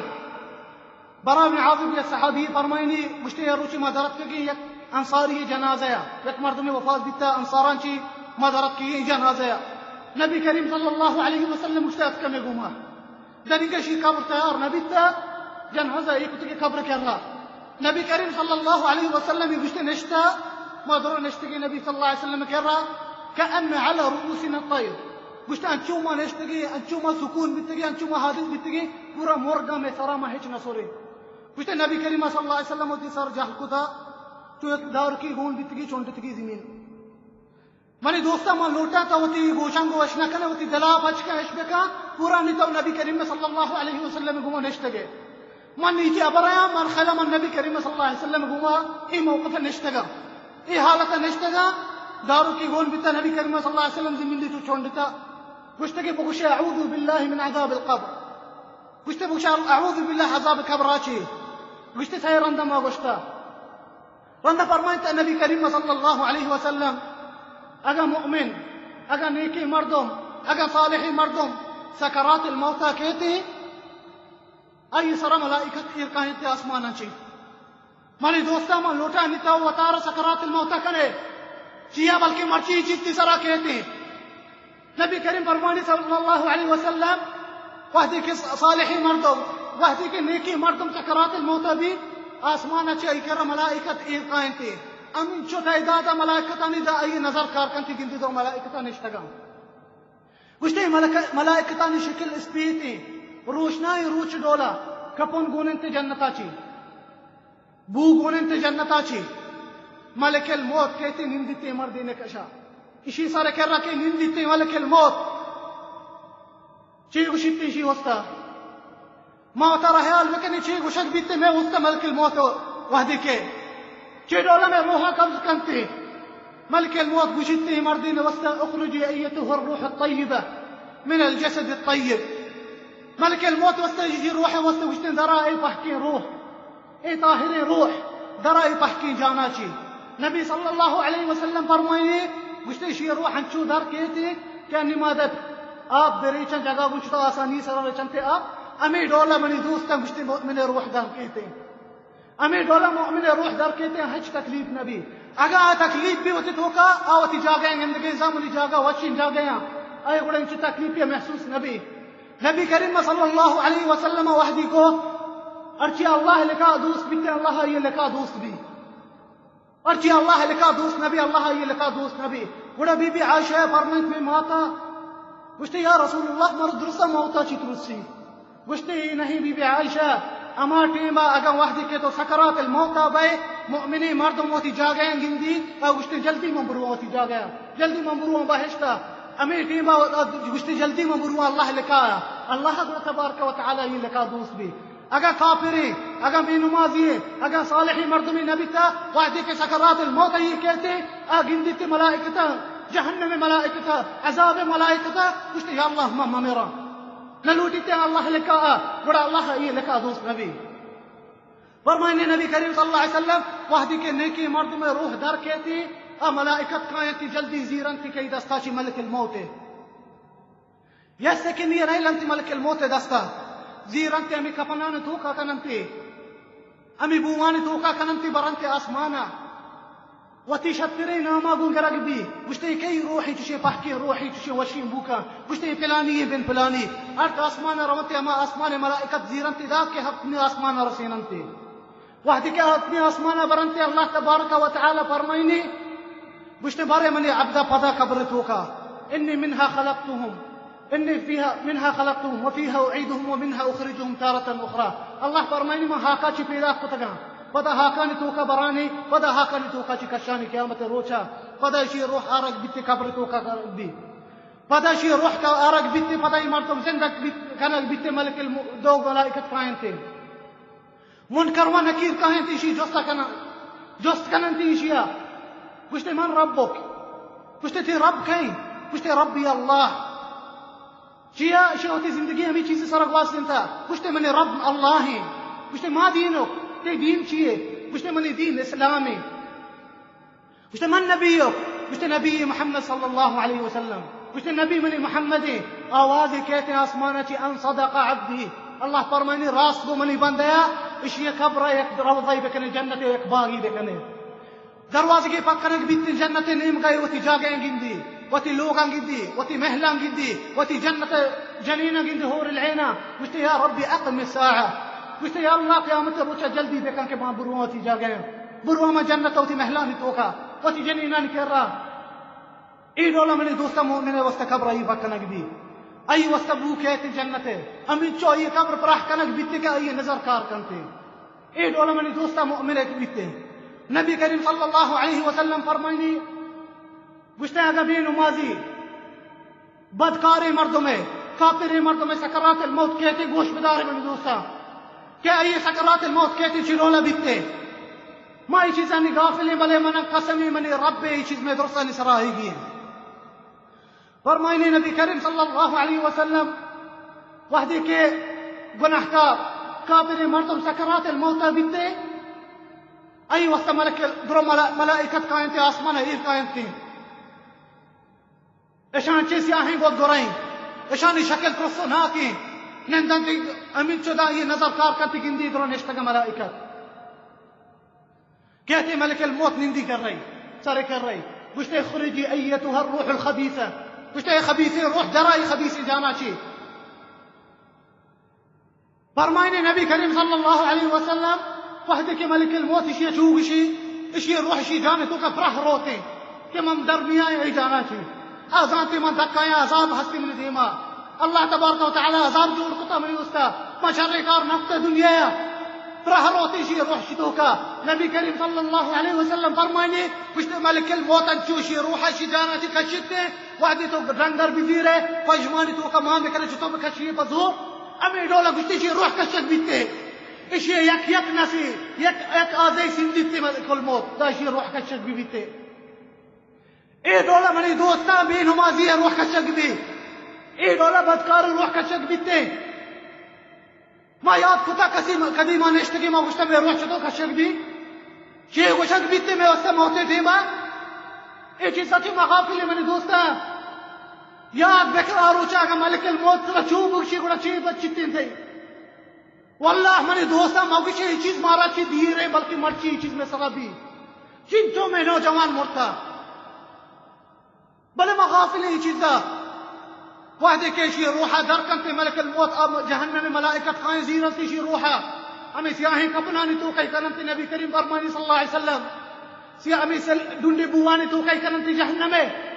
براء بن عازب یک صحابی فرمائنی، گوشتے، یا روچی ما درتکگیں یک انصاری جنازہ یا، یک مردم وفات بیتا انصاران چی، ما درتکگیں جنازہ یا۔ نبی کریم صلی اللہ علیہ وسلم گوشتے، اتکا مئے گوما۔ دنیگا شی قبر تیار نبیتا، جنازہ اے کتگے قبر کرا۔ نبی کریم صلی اللہ علیہ وسلم گوشتے، نشتا، ما درو نشتگیں نبی صلی اللہ علیہ وسلم کرا، کأن علی رؤوسنا الطیر۔ گوشتے، انچو ما نشتگیں، انچو ما سکون بیتگیں، انچو ما حادث بیتگیں، پورا مرگا مئے سرا، ما ہچ نہ سریں۔ گوشتے، نبی کریم صلی اللہ علیہ وسلم وتی سر جہل کتا، چو یک دارکی گون بیتگی، چونڈتگی زمین۔ منی دوستاں، من لوٹاں تو وتی گوشاں گو اش نہ کنے، وتی دلا پچ کن، اش بکن، پورا نی تو نبی کریم صلی اللہ علیہ وسلم گوما نشتگے۔ من نیچے ابر آیاں، من خیالا من نبی کریم صلی اللہ علیہ وسلم گوما اے موقف نشتگا، اے حالت نشتگا، داروکی گون بیتا، نبی کریم صلی اللہ علیہ وسلم زمین دی تو چونڈتا، گوشتے کہ بگوشے، اعوذ باللہ من عذاب القبر۔ گوشتے، بگوشے، اعوذ باللہ عذاب قبر آچے۔ گوشتے، سئے رندا ما گوشتا۔ رندا فرمائتا نبی کریم صلی اللہ علیہ وسلم، اگا مؤمن، اگا نیکی مردم، اگا صالحی مردم سکرات الموتا کیتے، آئی سرا ملائکت ایر کائنتے آسمانا چے۔ منی دوستاں، من لوٹاں نی تو وتارا سکرات الموت کنے، چیا بلکہ مرچی چیز تی سرا کیتے۔ نبی کریم فرمانی صلی اللہ علیہ وسلم، وحدی کہ صالحی مردم، وحدی کہ نیکی مردم سکرات الموت بی، آسمان چہ ای کرا ملائکت ایر کائنتے۔ امین چو تعداد ملائکتانی دا ای نظر کار کنتی گندی دو ملائکتا نشتگاں۔ گوشتے، ملک-، ملائکتانی شکل اسپیتیں، روشنائیں روچ ڈولا، کپن گون انت جنتا چی، بو گون انت جنتا چی۔ ملک الموت کہتے نندیتے مردے نکشا۔ اشی سر کرا کہ نندیتے ملک الموت۔ چی گوشیتے اشی واسطہ؟ ما وتارا حیال بکنیں چی گوشگ بیت، مئے واسطہ ملک الموت وہدے کہ چی ڈولا مئے روحا قبض کنت، ملک الموت گوشیت اے مردین واسطہ، اخرجی ایتها الروح الطیبہ من الجسد الطیب۔ ملک الموت واسطہ، ایشی روح واسطہ گوشتیں، درا اے پہکیں روح، اے طاہریں روح، درا اے پہکیں جانا چی۔ نبی صلی اللہ علیہ وسلم فرمائیے، گوشتے، ایشی روح انچو در کیتے کہ نمادت آپ بریچن جگہ گوشتا آسانی سر رچنتے آپ، ہمیں ڈولا منی دوستاں گوشتے مؤمن روح در کیتے۔ ہمیں ڈولا مؤمن روح در کیتے، ہچ تکلیف نبی۔ اگاں آ تکلیف بی وتی توکا، آ وتی جاگہ گندگیں، زامنی جاگہ، وشین جاگہ، آ گڑا انچو تکلیف محسوس نبی۔ نبی کریم صلی اللہ علیہ وسلم وہدی کو، ہرچی اللہ لکا دوست بیتے، اللہ یہ لکا دوست بی۔ ہرچی اللہ لکا دوست نبی، اللہ یہ لکا دوست نبی۔ گڑا بی بی عائشہ فرمائیت، مئے ماتا گوشتے، یا رسول اللہ، مر درستا موتا چی ترسی؟ گوشتے، اے نہیں بی بی عائشہ، ہما ٹیما اگاں وہدے کہ تو سکرات الموتا بئے، مؤمنیں مردم وتی جاگہاں گندی، آ گوشتے، جلدی من برواں وتی جاگہاں، جلدی من برواں بہشتا۔ ہمیں ٹیما گوشتے، جلدی من برواں اللہ لکا، اللہ گڑا تبارک و تعالی یہ لکا دوست بی۔ اگاں کافریں، اگاں بے نمازی، اگاں صالحیں مردمے نبیتا، وہدے کہ سکرات الموت یہ کہتے، آ گندیتے ملائکتا، جہنم ملائکتا، عذاب ملائکتا، گوشتے، یا اللہ، ما ممیراں۔ نہ لوٹیتے اللہ لکا، گڑا اللہ یہ لکا دوست نبی۔ فرمائنے نبی کریم صلی اللہ علیہ وسلم، وہدے کہ نیکیں مردم روح در کیتی، آ ملائکت کاینتی، جلدی زیرنتی کہ ای دستا چی ملک الموت ہے۔ یک سیکنڈی رہلنتی ملک الموت دستا، زیرنتی ہمیں کپنان توکا کننتی، ہمیں بوان توکا کننتی، برنتی آسمانا۔ وتی شتریں ناما گوں گرگ بی، گوشتے، کئی روحی چشیں پہکیں، روحی چشیں وشیں بوکاں، گوشتے، پلانی بن پلانی۔ ہر آسمان روتے، ہما آسمان ملائکت زیرنتی دات کہ ہفتمی آسمان رسیننتی۔ وہدے کہ ہفتمی آسمان برنتے، اللہ تبارک و تعالی فرمائنی، گوشتے، بارے منی عبدا، پدا قبر توکا، انی منها خلقتهم، انی فیها، منها خلقتهم و فیها اعیدهم و منها اخرجهم تارة اخری۔ اللہ فرمائنی، من ہاکا چی پیدا کتگاں، پدا ہاکانی توکا برانی، پدا ہاکانی توکا چی کشانی قیامت روچا، پدا اشی روح آرگ بیتے، قبر توکا آرگ بی، پدا اشی روح کا آرگ بیتے، پدا ای مردم زندگ بیت، کنگ بیتے، ملک الم-، دو ملائکت کاینتے۔ منکر و نکیر کاینت، ایشی جست کنن، جست کننت ایشیا۔ گوشتے، من ربک؟ گوشتے، تئی رب کئیں؟ گوشتے، ربی اللہ۔ چیا؟ ایشی وتی زندگی ہمیں چیز سرا گواستنتا۔ گوشتے، منی رب اللہ ہیں۔ گوشتے، ما دینک؟ تئی دین چیے؟ گوشتے، منی دین اسلام ہیں۔ گوشتے، من نبیک؟ گوشتے، نبی محمد صلی اللہ علیہ وسلم۔ گوشتے، نبی منی محمد ہیں۔ آوازے کئیت آسمانا چی، ان صدق عبدی۔ اللہ فرمائنی، راست گو منی بندیا، اشی قبر یک روضہ بکنے، جنت یک باغی بکنے۔ دروازگے پچ کنگ بیت، جنت نیمگا وتی جاگہ گندی، وتی لوگاں گندی، وتی محلاں گندی، وتی جنت جنیناں گندی، حور العیناں۔ گوشتے، یا ربی اقم الساعہ۔ گوشتے، یا اللہ، قیامت روچا جلدی بکن کہ ما برواں وتی جاگہ، برواں ما جنت وتی محلانی توکا، وتی جنینانی کرا۔ اے ڈولا منی دوستا، مومن واسطہ قبر آئی پچ کنگ بی، آئی واسطہ بو کئیت جنت۔ ہمینچو آئی قبر پراہ کنگ بیتے کہ آئی نظر کار کنتے۔ اے ڈولا منی دوستا، مومن ایک بیتے۔ نبی کریم صلی اللہ علیہ وسلم فرمائنی، گوشتے، اگا بے نمازی، بدکاریں مردمے، کافریں مردمے سکرات الموت کئیتے، گوش بدارے منی دوستا، کہ آئی سکرات الموت کئیتے چی ڈولا بیتے۔ ما ای چیزانی غافلیں، بلے من قسمی، منی رب، ای چیز مئے درستانی سرا آئیگی۔ فرمائنی نبی کریم صلی اللہ علیہ وسلم، وہدے کہ گناہکار، کافریں مردم سکرات الموت بیتے، آئی واسطہ ملک، درو ملا-، ملائکت کاینتے، آسمان ایر کاینتے۔ اشان چے سیاہیں گود گرائیں، اشانی شکل ترسناکیں، نندنتی ہمینچو دائی نظر کار کنتی، گندی درو نشتگ ملائکت۔ کئیت ملک الموت نندی کر رہی، سرے کر رہی۔ گوشتے، اخرجی ایتها الروح الخبیثہ۔ گوشتے، اے خبیثیں روح، درا ای خبیثیں جانا چی۔ فرمائنے نبی کریم صلی اللہ علیہ وسلم، وہدے کہ ملک الموت اشی چو گشی، اشی روح اشی جان توکا پراہ روتے کہ من در میاں ای جانا چی۔ آ زانتے من دکایاں، عذاب ہستی منی دیما۔ اللہ تبارک و تعالی عذاب جوڑ کتا منی استا۔ من شریں کار نکتا دنیا یا۔ پراہ روتے اشی روح اشی توکا۔ نبی کریم صلی اللہ علیہ وسلم فرمائنے، گوشتے، ملک الموت انچو اشی روح اشی جانا چی کشتے، وہدے تو ڈنگر بزیرے، پژمانی توکا مان بکنے، چطور بکشی پزو۔ ہمے ڈولا گوشتے، ایشی روح کشگ بیتے، ایشی یک یک نسی، یک یک آزے سندیتے ملک الموت، دا ایشی روح کشگ بی بیتے۔ اے ڈولا منی دوستاں، بے نمازی روح کشگ بی، اے ڈولا بدکار روح کشگ بیتے۔ ما یاد کتا کسی م-، کدی ما نشتگی ما گوشتا مئے روح چطور کشگ بی؟ چے گوشگ بیتے مئے واسطہ موتے دیما؟ اے چیز سچی ما غافل منی دوستاں۔ یاد بکن آ روچا اگا ملک الموت ترا چو بگشی گڑا چے بچتیں تئی؟ واللہ منی دوستاں، مگوشے اے چیز مارا چی دیر ہے، بلکہ مرچی اے چیز مئے سرا بی۔ چنچو مئے نوجوان مرتا۔ بلے ما غافل ایں اے چیزا۔ وہدے کہ ایشی روحا در کنتے ملک الموت، آ جہنم ملائکت خائیں زیرنتے ایشی روحا۔ ہمیں سیاہیں کپنانی توکا کننتے، نبی کریم فرمانی صلی اللہ علیہ وسلم۔ سیاہ ہمیں سل-، ڈنڈے بوانی توکا کننتے جہنمے۔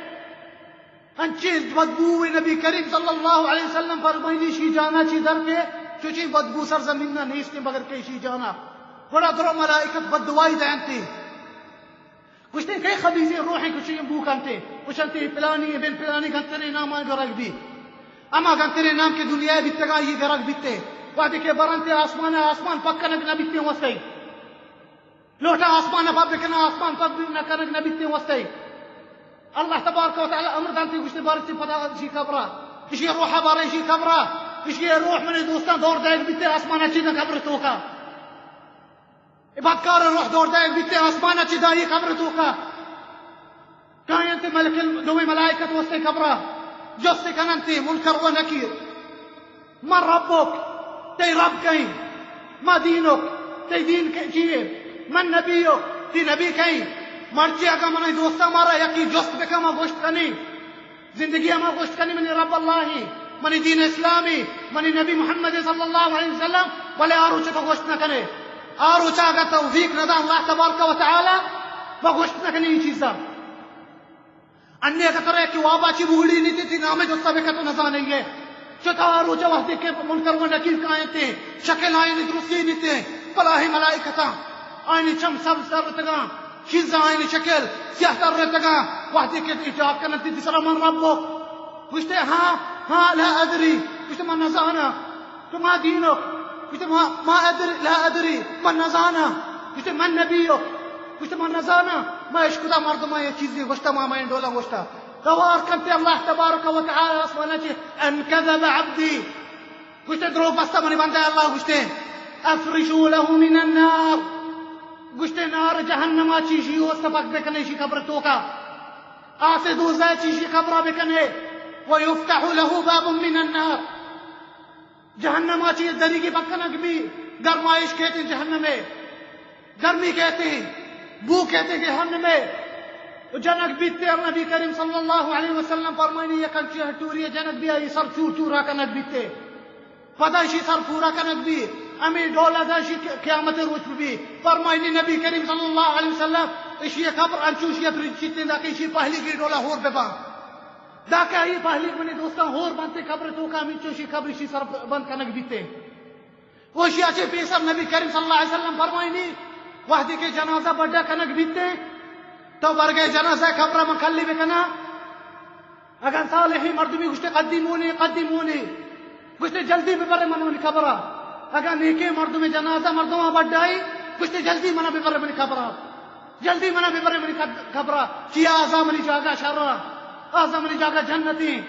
انچیں بدبو نبی کریم صلی اللہ علیہ وسلم فرمائنی، شی جانا چی در کے، چوچی بدبو سرزمین نا نیستیں بگر کہ شی جانا۔ گڑا درو ملائکت بددعائی دینتے۔ گوشتے، کئی خبیثیں روحیں کچی بو کنتے، گوشنتے پلانی بن پلانی گنترے نام آئی گرگ بی۔ اما گنترے نام کہ دنیا بیتگا یہ گرگ بیتے۔ وہدے کہ برنتے آسمان، آسمان پک کنگ نہ بیتے وستے۔ لوٹا آسمان پاک بکنا، آسمان پاک نہ کنگ نہ بیتے واسطے۔ اللہ تبارک و تعالی امر دانتے، گوشتے بارے چی پدا ایشی قبرا، ایشی روح بارے ایشی قبرا، ایشی روح منی دوستاں دور دائگ بیتے آسمان چی نہ قبر توکا۔ اے بدکار روح دور دائگ بیتے آسمان چی دائی قبر توکا۔ کاینت ملک ال-، دوئیں ملائکت واسطے قبرا جست کننتے منکر و نکیر۔ من ربک، تئی رب کئیں؟ ما دینک، تئی دین چیے؟ من نبیک، تئی نبی کئیں؟ مرچی اگاں منی دوستاں مارا یکی جست بکن، ما گوشت کنی، زندگی ما گوشت کنی منی رب اللہ ہی، منی دین اسلامی، منی نبی محمد صلی اللہ علیہ وسلم، بلے آ روچ تو گوشت نہ کنے۔ آ روچا اگاں توفیق نہ دا اللہ تبارک و تعالی، ما گوشت نہ کنی اے چیزا۔ انی اگہ ترا یکے وابا چی بوڑی نیتی، تئی نام جستا بکن تو نزانئے۔ چتا روچا وہدے کہ منکر و نکیر کاینتے، شکل آئینی درستی نیتے، بلاہیں ملائکتاں، آئینی چم سبز ترتگاں، چیزاں آئینی شکل سیاہ ترتگاں، وہدے کہ اجاب کننتی، تئی سرا من ربک۔ گوشتے، ہاں، ہاں، لا ادری۔ گوشتے، من نزاناں۔ تو ما دینک؟ گوشتے، ما، ما ادری، لا ادری، من نزاناں۔ گوشتے، من نبیک؟ گوشتے، من نزاناں۔ ما اشکتا مردماں یہ چیزی گوشتا، ما، ما این ڈولا گوشتا۔ توار کنتے اللہ تبارک و تعالی آسمانا چی، ان کذب عبدی۔ گوشتے، دروگ بستا منی بندہ، اللہ گوشتے، افرشوا له من النار۔ گوشتے، نار جہنما چی ایشی اوست پک بکنے ایشی قبر توکا۔ آس دوزہ چی ایشی قبرا بکنے۔ و یفتح له باب من النار۔ جہنم ء چہ دریگی پکنگ بی، گرمائش کہتے جہنم ء، گرمی کہتے، بو کہتے جہنم ء۔ و جنگ بیتے، اور نبی کریم صلی اللہ علیہ وسلم فرمائنی، یک انچیں ہٹوری جنگ بی، آئی سر چور چورا کنگ بیتے۔ پدا اشی سر پورا کنگ بی، ہمیں ڈولا دا اشی قیامت روچ بی۔ فرمائنی نبی کریم صلی اللہ علیہ وسلم، اشی قبر انچوشی ات رچیتے دا کہ اشی پہلی کی ڈولا ہور ببا۔ داکہ آئی پہلیگ منی دوستاں ہور بنتے قبر توکا، ہمینچو اشی قبر اشی سر بند کنگ بیتے۔ و اشی ء چہ پیسر نبی کریم صلی اللہ علیہ وسلم فرمائنی، وہدے کہ جنازہ بڈا کنگ بیتے، تو برگئے جنازہ قبر من کلی بکنا، اگاں صالحیں مردمی گوشتے، قدیمونی، قدیمونی، گوشتے، جلدی ببرے من منی قبرا۔ اگاں نیکیں مردمے جنازہ مردماں بڈائی، گوشتے، جلدی منا ببرے منی قبرا۔ جلدی منا ببرے منی قد-، قبرا۔ چیا آزا منی جاگہ شرا، آزا منی جاگہ جنتی۔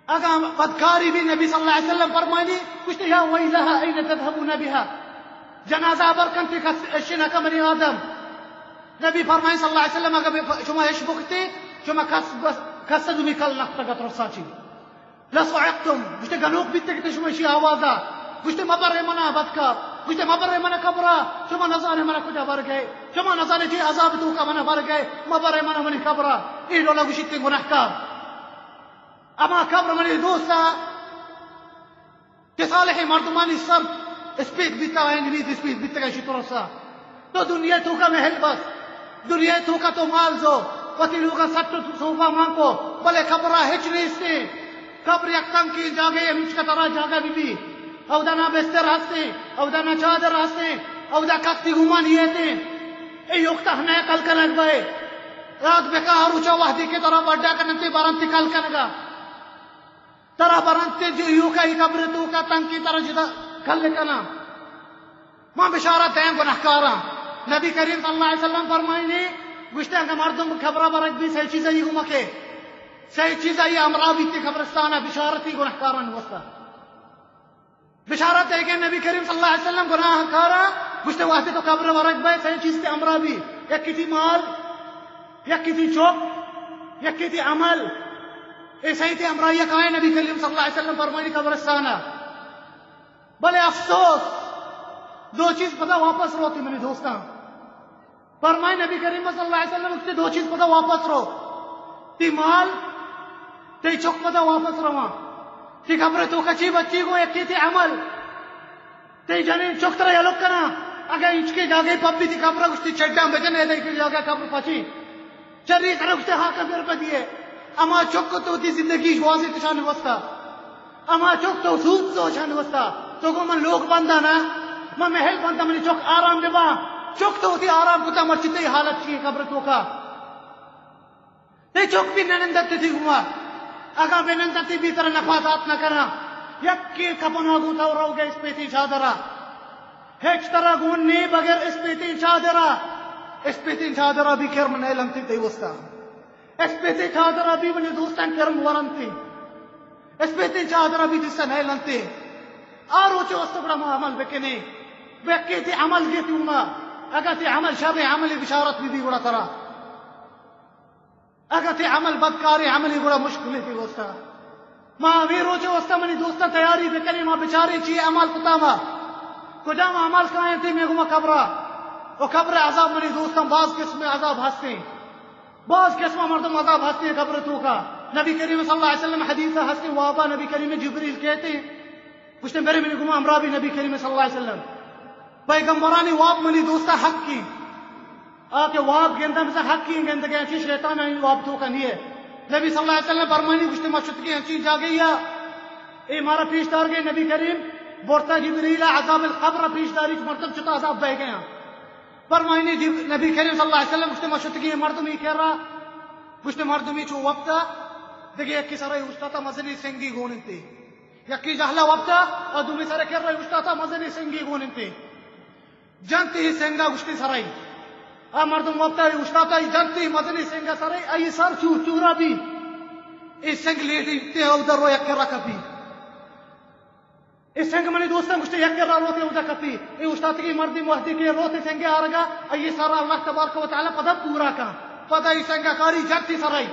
اگاں بدکاری بی، نبی صلی اللہ علیہ وسلم فرمائنی، گوشتے، یا ویلہا، این تذهبون بها؟ جنازہ بر کنتے کس اشی نہ کن بنی آدم۔ نبی فرمائیں صلی اللہ علیہ وسلم، اگر بے-، شما اش بکتے، شما کس بس، کس دومی کل نختگا ترسا چی۔ لصعقتم، گوشتے گنوک بیتے کہ شما اشی آوازا۔ گوشتے مبرے منا بدکار، گوشتے مبرے منا قبرا، شما نزانے منا کجا برگئے، شما نزانے چی عذاب توکا منا برگئے، مبرے منا منی قبرا۔ اے ڈولا گوشیتے گناہکار۔ اما قبر منی دوستا، کہ صالحیں مردمانی سر اسپیت بیتا، آیانی رید اسپیت بیتگا، اشی ترسا۔ تو دنیا توکا محل بس، دنیا توکا تو مال زو، وتی لوگا سٹ و سوبا مان کو، بلے قبرا ہچ نیستے۔ قبر یک تنکیں جاگہے، ہمیچکا ترا جاگہ بی بی۔ اودا نہ بستر ہستے، اودا نہ چادر ہستے، اودا کستی گمان یے تے۔ اے یوکتا ہمے کل کنگ بئے۔ یاد بکا ہر روچا وہدی کہ ترا بڈا کننتے بارنتی کل کنگا۔ ترا برنت جو ایوکا ای قبر توکا تنکی ترا جدا کل کنا۔ ما بشارت دیں گناہکاراں۔ نبی کریم صلی اللہ علیہ وسلم فرمائنی، گوشتے اگا مردم قبرا برگ بی سہ چیز ای گمکے، سہ چیز ای امرا بیتی قبرستانا بشارتی گناہکاران واسطہ۔ بشارت دے کہ نبی کریم صلی اللہ علیہ وسلم گناہ کارا گوشتے واسطے تو قبر ورگ بے سہ چیز تے امرا بی، یکی تی مال، یکی تی چوک، یکی تی عمل۔ اے سہ تی امرا یا کائے نبی کریم صلی اللہ علیہ وسلم فرمانی قبرستانا۔ بلے افسوس، دو چیز پدا واپس روتی منی دوستاں۔ فرمائے نبی کریم صلی اللہ علیہ وسلم، گوشتے دو چیز پدا واپس رو، تی مال، تی چک پدا واپس رواں۔ تی قبر توکا چی بچی گو، یکی تی عمل۔ تی جنین چک ترا یلو کنا، اگا انچکے جاگے پبی تی قبر گوشتے چڈاں بجن، اے دے کہ جاگہ قبر پچی۔ چری سر گوشتے ہاں قبر پدیے۔ اما چک تو تی زندگی گوازی تشانی واسطہ۔ اما چک تو سوت تو چند وستا، تو گو من لوگ بندانا، من محل بندا، منی چک آرام ببا۔ چک تو وتی آرام کتا، مرچی تئی حالت چی قبر توکا؟ تئی چک بھی ننندت تی گما، اگا بہ نندتی بھی ترا نفاذات نہ کنا۔ یکی کپنا گو تو روگے اسپیتی چادرا، ہچ ترا گون نی بغیر اسپیتی چادرا۔ اسپیتی چادرا بھی کرم نیلنتی تئی وستا۔ اسپیتی چادرا بھی منی دوستان کرم ورنتی۔ اسپیتی چادرا بھی دستا نیلنتی۔ آ روچے واسطہ گڑا ما عمل بکنی۔ بکی تی عمل گیتی اونا۔ اگا تی عمل شر عملی بشارت بھی دی گڑا ترا۔ اگا تی عمل بدکاری عملی گڑا مشکلی تی واسطہ۔ ما ہمیں روچے واسطہ منی دوستان تیاری بکنی، ما بچاری چی عمل کتا ما۔ کجام عمل کائیں تی میں گما قبرا۔ و قبر عذاب منی دوستان باز قسم عذاب ہستے۔ باز قسم مردم عذاب ہستے قبر توکا۔ نبی کریم صلی اللہ علیہ وسلم حدیث ہستے، وابا نبی کریم جبریل کہتے، گوشتے میرے منی گما امرا بھی نبی کریم صلی اللہ علیہ وسلم۔ پیغمبرانی واب منی دوستا حق کی۔ آ کہ واب گندہ مثلا حق کی گندگے، انچی شیطان آئی واب توکا نہیں ہے۔ نبی صلی اللہ علیہ وسلم فرمانی گوشتے ما شتگی انچی جاگے یا اے مارا پیش دار گئے نبی کریم، برتا جبریل عذاب القبر پیش داری، مردم چتا عذاب بہ گیا۔ فرمائنی جب-، نبی کریم صلی اللہ علیہ وسلم گوشتے ما شتگی مردمی کرا، گوشتے مردمی چو وپتا، دگہ یکی سرا اوشتاتا مزنی سنگی گون انتے۔ یکی جہلا وپتا، آ دومی سرا کرا اوشتاتا مزنی سنگی گون انتے۔ جنتی سنگا گوشتے سرائی۔ آ مردم وپتا اوشتاتا جنتی مزنی سنگا سرائی، ای سر چور چورا بھی۔ ای سنگ لیٹی تے او در رو یک کرا کپی۔ اے سنگ منی دوستاں گوشتے یک کرا روتے اودا کپی۔ اے اوشتاتگی مردم وہدی کہ روتے سنگے آرگا، اے سارا اللہ تبارک و تعالی پدا پورا کن۔ پدا اے سنگا کاری جنتی سرائی۔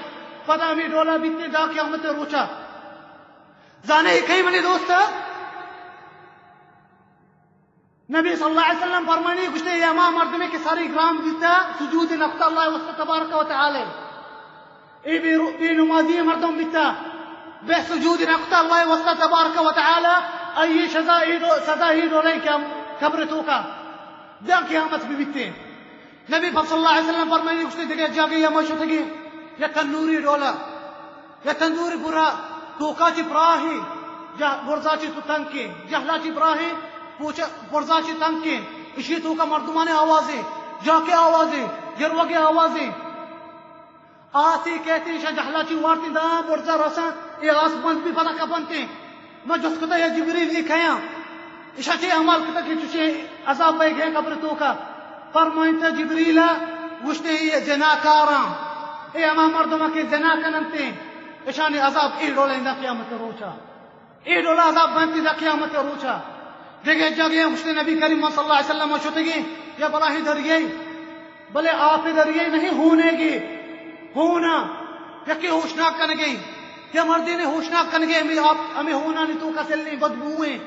پدا ہمیں ڈولا بیتے دا قیامت روچا۔ زانے اے کئی منی دوست؟ نبی صلی اللہ علیہ وسلم فرمانی گوشتے، اے ہما مردمے کہ ساری گرام بیتا، سجود نکتا اللہ واسطہ تبارک و تعالی۔ اے بے رو-، بے نمازی مردم بیتا، بے سجود نکتا اللہ واسطہ تبارک و تعالی، ای سزا ای ڈو-، سزا ای ڈولیں کہ ہم قبر توکا داں قیامت بھی بیتے۔ نبی پاک صلی اللہ علیہ وسلم فرمائنی گوشتے، دگہ جاگے یا ما شتگی یا تندوری ڈولا، یا تندوری پورا توکا چی پراہی، جہ-، برزا چی تو تنکے، جہلا چی پراہی، پوچا برزا چی تنکے، اشی توکا مردمانے آوازے، جاکے آوازے، گروگے آوازے۔ آسی کہتے ایشاں جہلا چی وارتیں داں برزا رساں، اے آس بند بھی پدا کپنتے۔ ما جست کتا یا جبریل اے کیاں؟ ایشاں چے عمل کتا کہ چوشیں عذاب بہ گئے قبر توکا؟ فرمائنتا جبریل گوشتے اے زناکاراں، اے ہما مردماں کہ زنا کننتے، ایشانی عذاب اے ڈولیں دا قیامت روچا۔ اے ڈولا عذاب بنتی دا قیامت روچا۔ دگہ جاگے ہم گوشتے نبی کریم صلی اللہ علیہ وسلم شتگی یا بلاہیں دریائی، بلے آپ دریائی نہیں، ہونے گی، ہونا، یکی ہوشناک کنگی، یا مردینے ہوشناک کنگی، ہمیں آپ، ہمیں ہونانی توکا سلیں بدبوئیں۔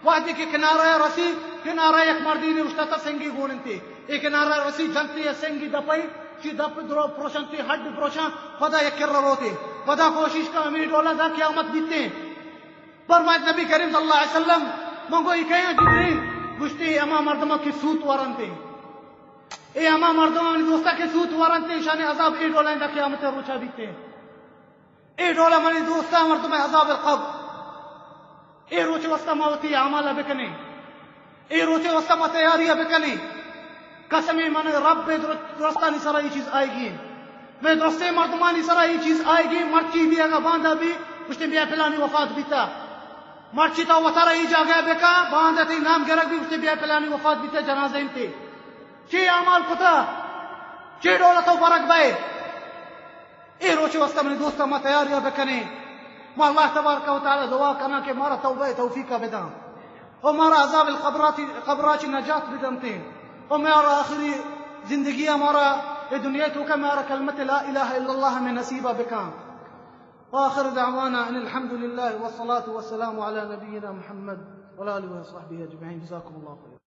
وہدے کہ کنارہ رسی، کنارہ یک مردینے اوشتاتا سنگی گون انتے۔ اے کنارہ رسی جنتے یا سنگی دپائی، چی دپ درو پروشنتے، ہڈ پروشاں، پدا یک کر روتے۔ پدا کوشش کا ہمیں ڈولا دا قیامت بیتے۔ فرمائیت نبی کریم صلی اللہ علیہ وسلم، من گو، اے کئے آں جبریل؟ گوشتی، اے ہما مردماں کہ سوت ورنتے۔ اے ہما مردماں منی دوستا کہ سوت ورنتے، اشانی عذاب اے ڈولا اندا قیامت روچا بیتے۔ اے ڈولا منی دوستا مردم عذاب القبر۔ اے روچے واسطہ ما وتی اعمال بکنیں۔ اے روچے واسطہ ما تیاری بکنیں۔ قسم من رب در-، درستانی سرا اے چیز آئیگی۔ میں درستیں مردمانی سرا اے چیز آئیگی، مرچی بھی اگا باندا بھی گوشتے بیا پلانی وفات بیتا۔ مرچی تو وتارا ای جاگہ بکا، باندا تئی نام گرگ بی، گوشتے بیا پلانی وفات بیتا، جنازہ انتے۔ چی اعمال کتا؟ چی ڈولا تو برگ بئے؟ اے روچ واسطہ منی دوستاں ما تیاریاں بکنیں۔ ما اللہ تبارک و تعالی دعا کناں کہ مارا توبہ توفیق بداں و مارا عذاب القبرات، قبرات نجات بدنتیں و مارا آخری زندگی مارا اے دنیا توکا مارا کلمت لا الہ الا اللہ ہمیں نصیبہ بکاں۔ وآخر دعوانا ان الحمد للہ والصلاة والسلام علی نبینا محمد وعلی آلہ وصحبہ اجمعین۔ جزاکم اللہ خیر۔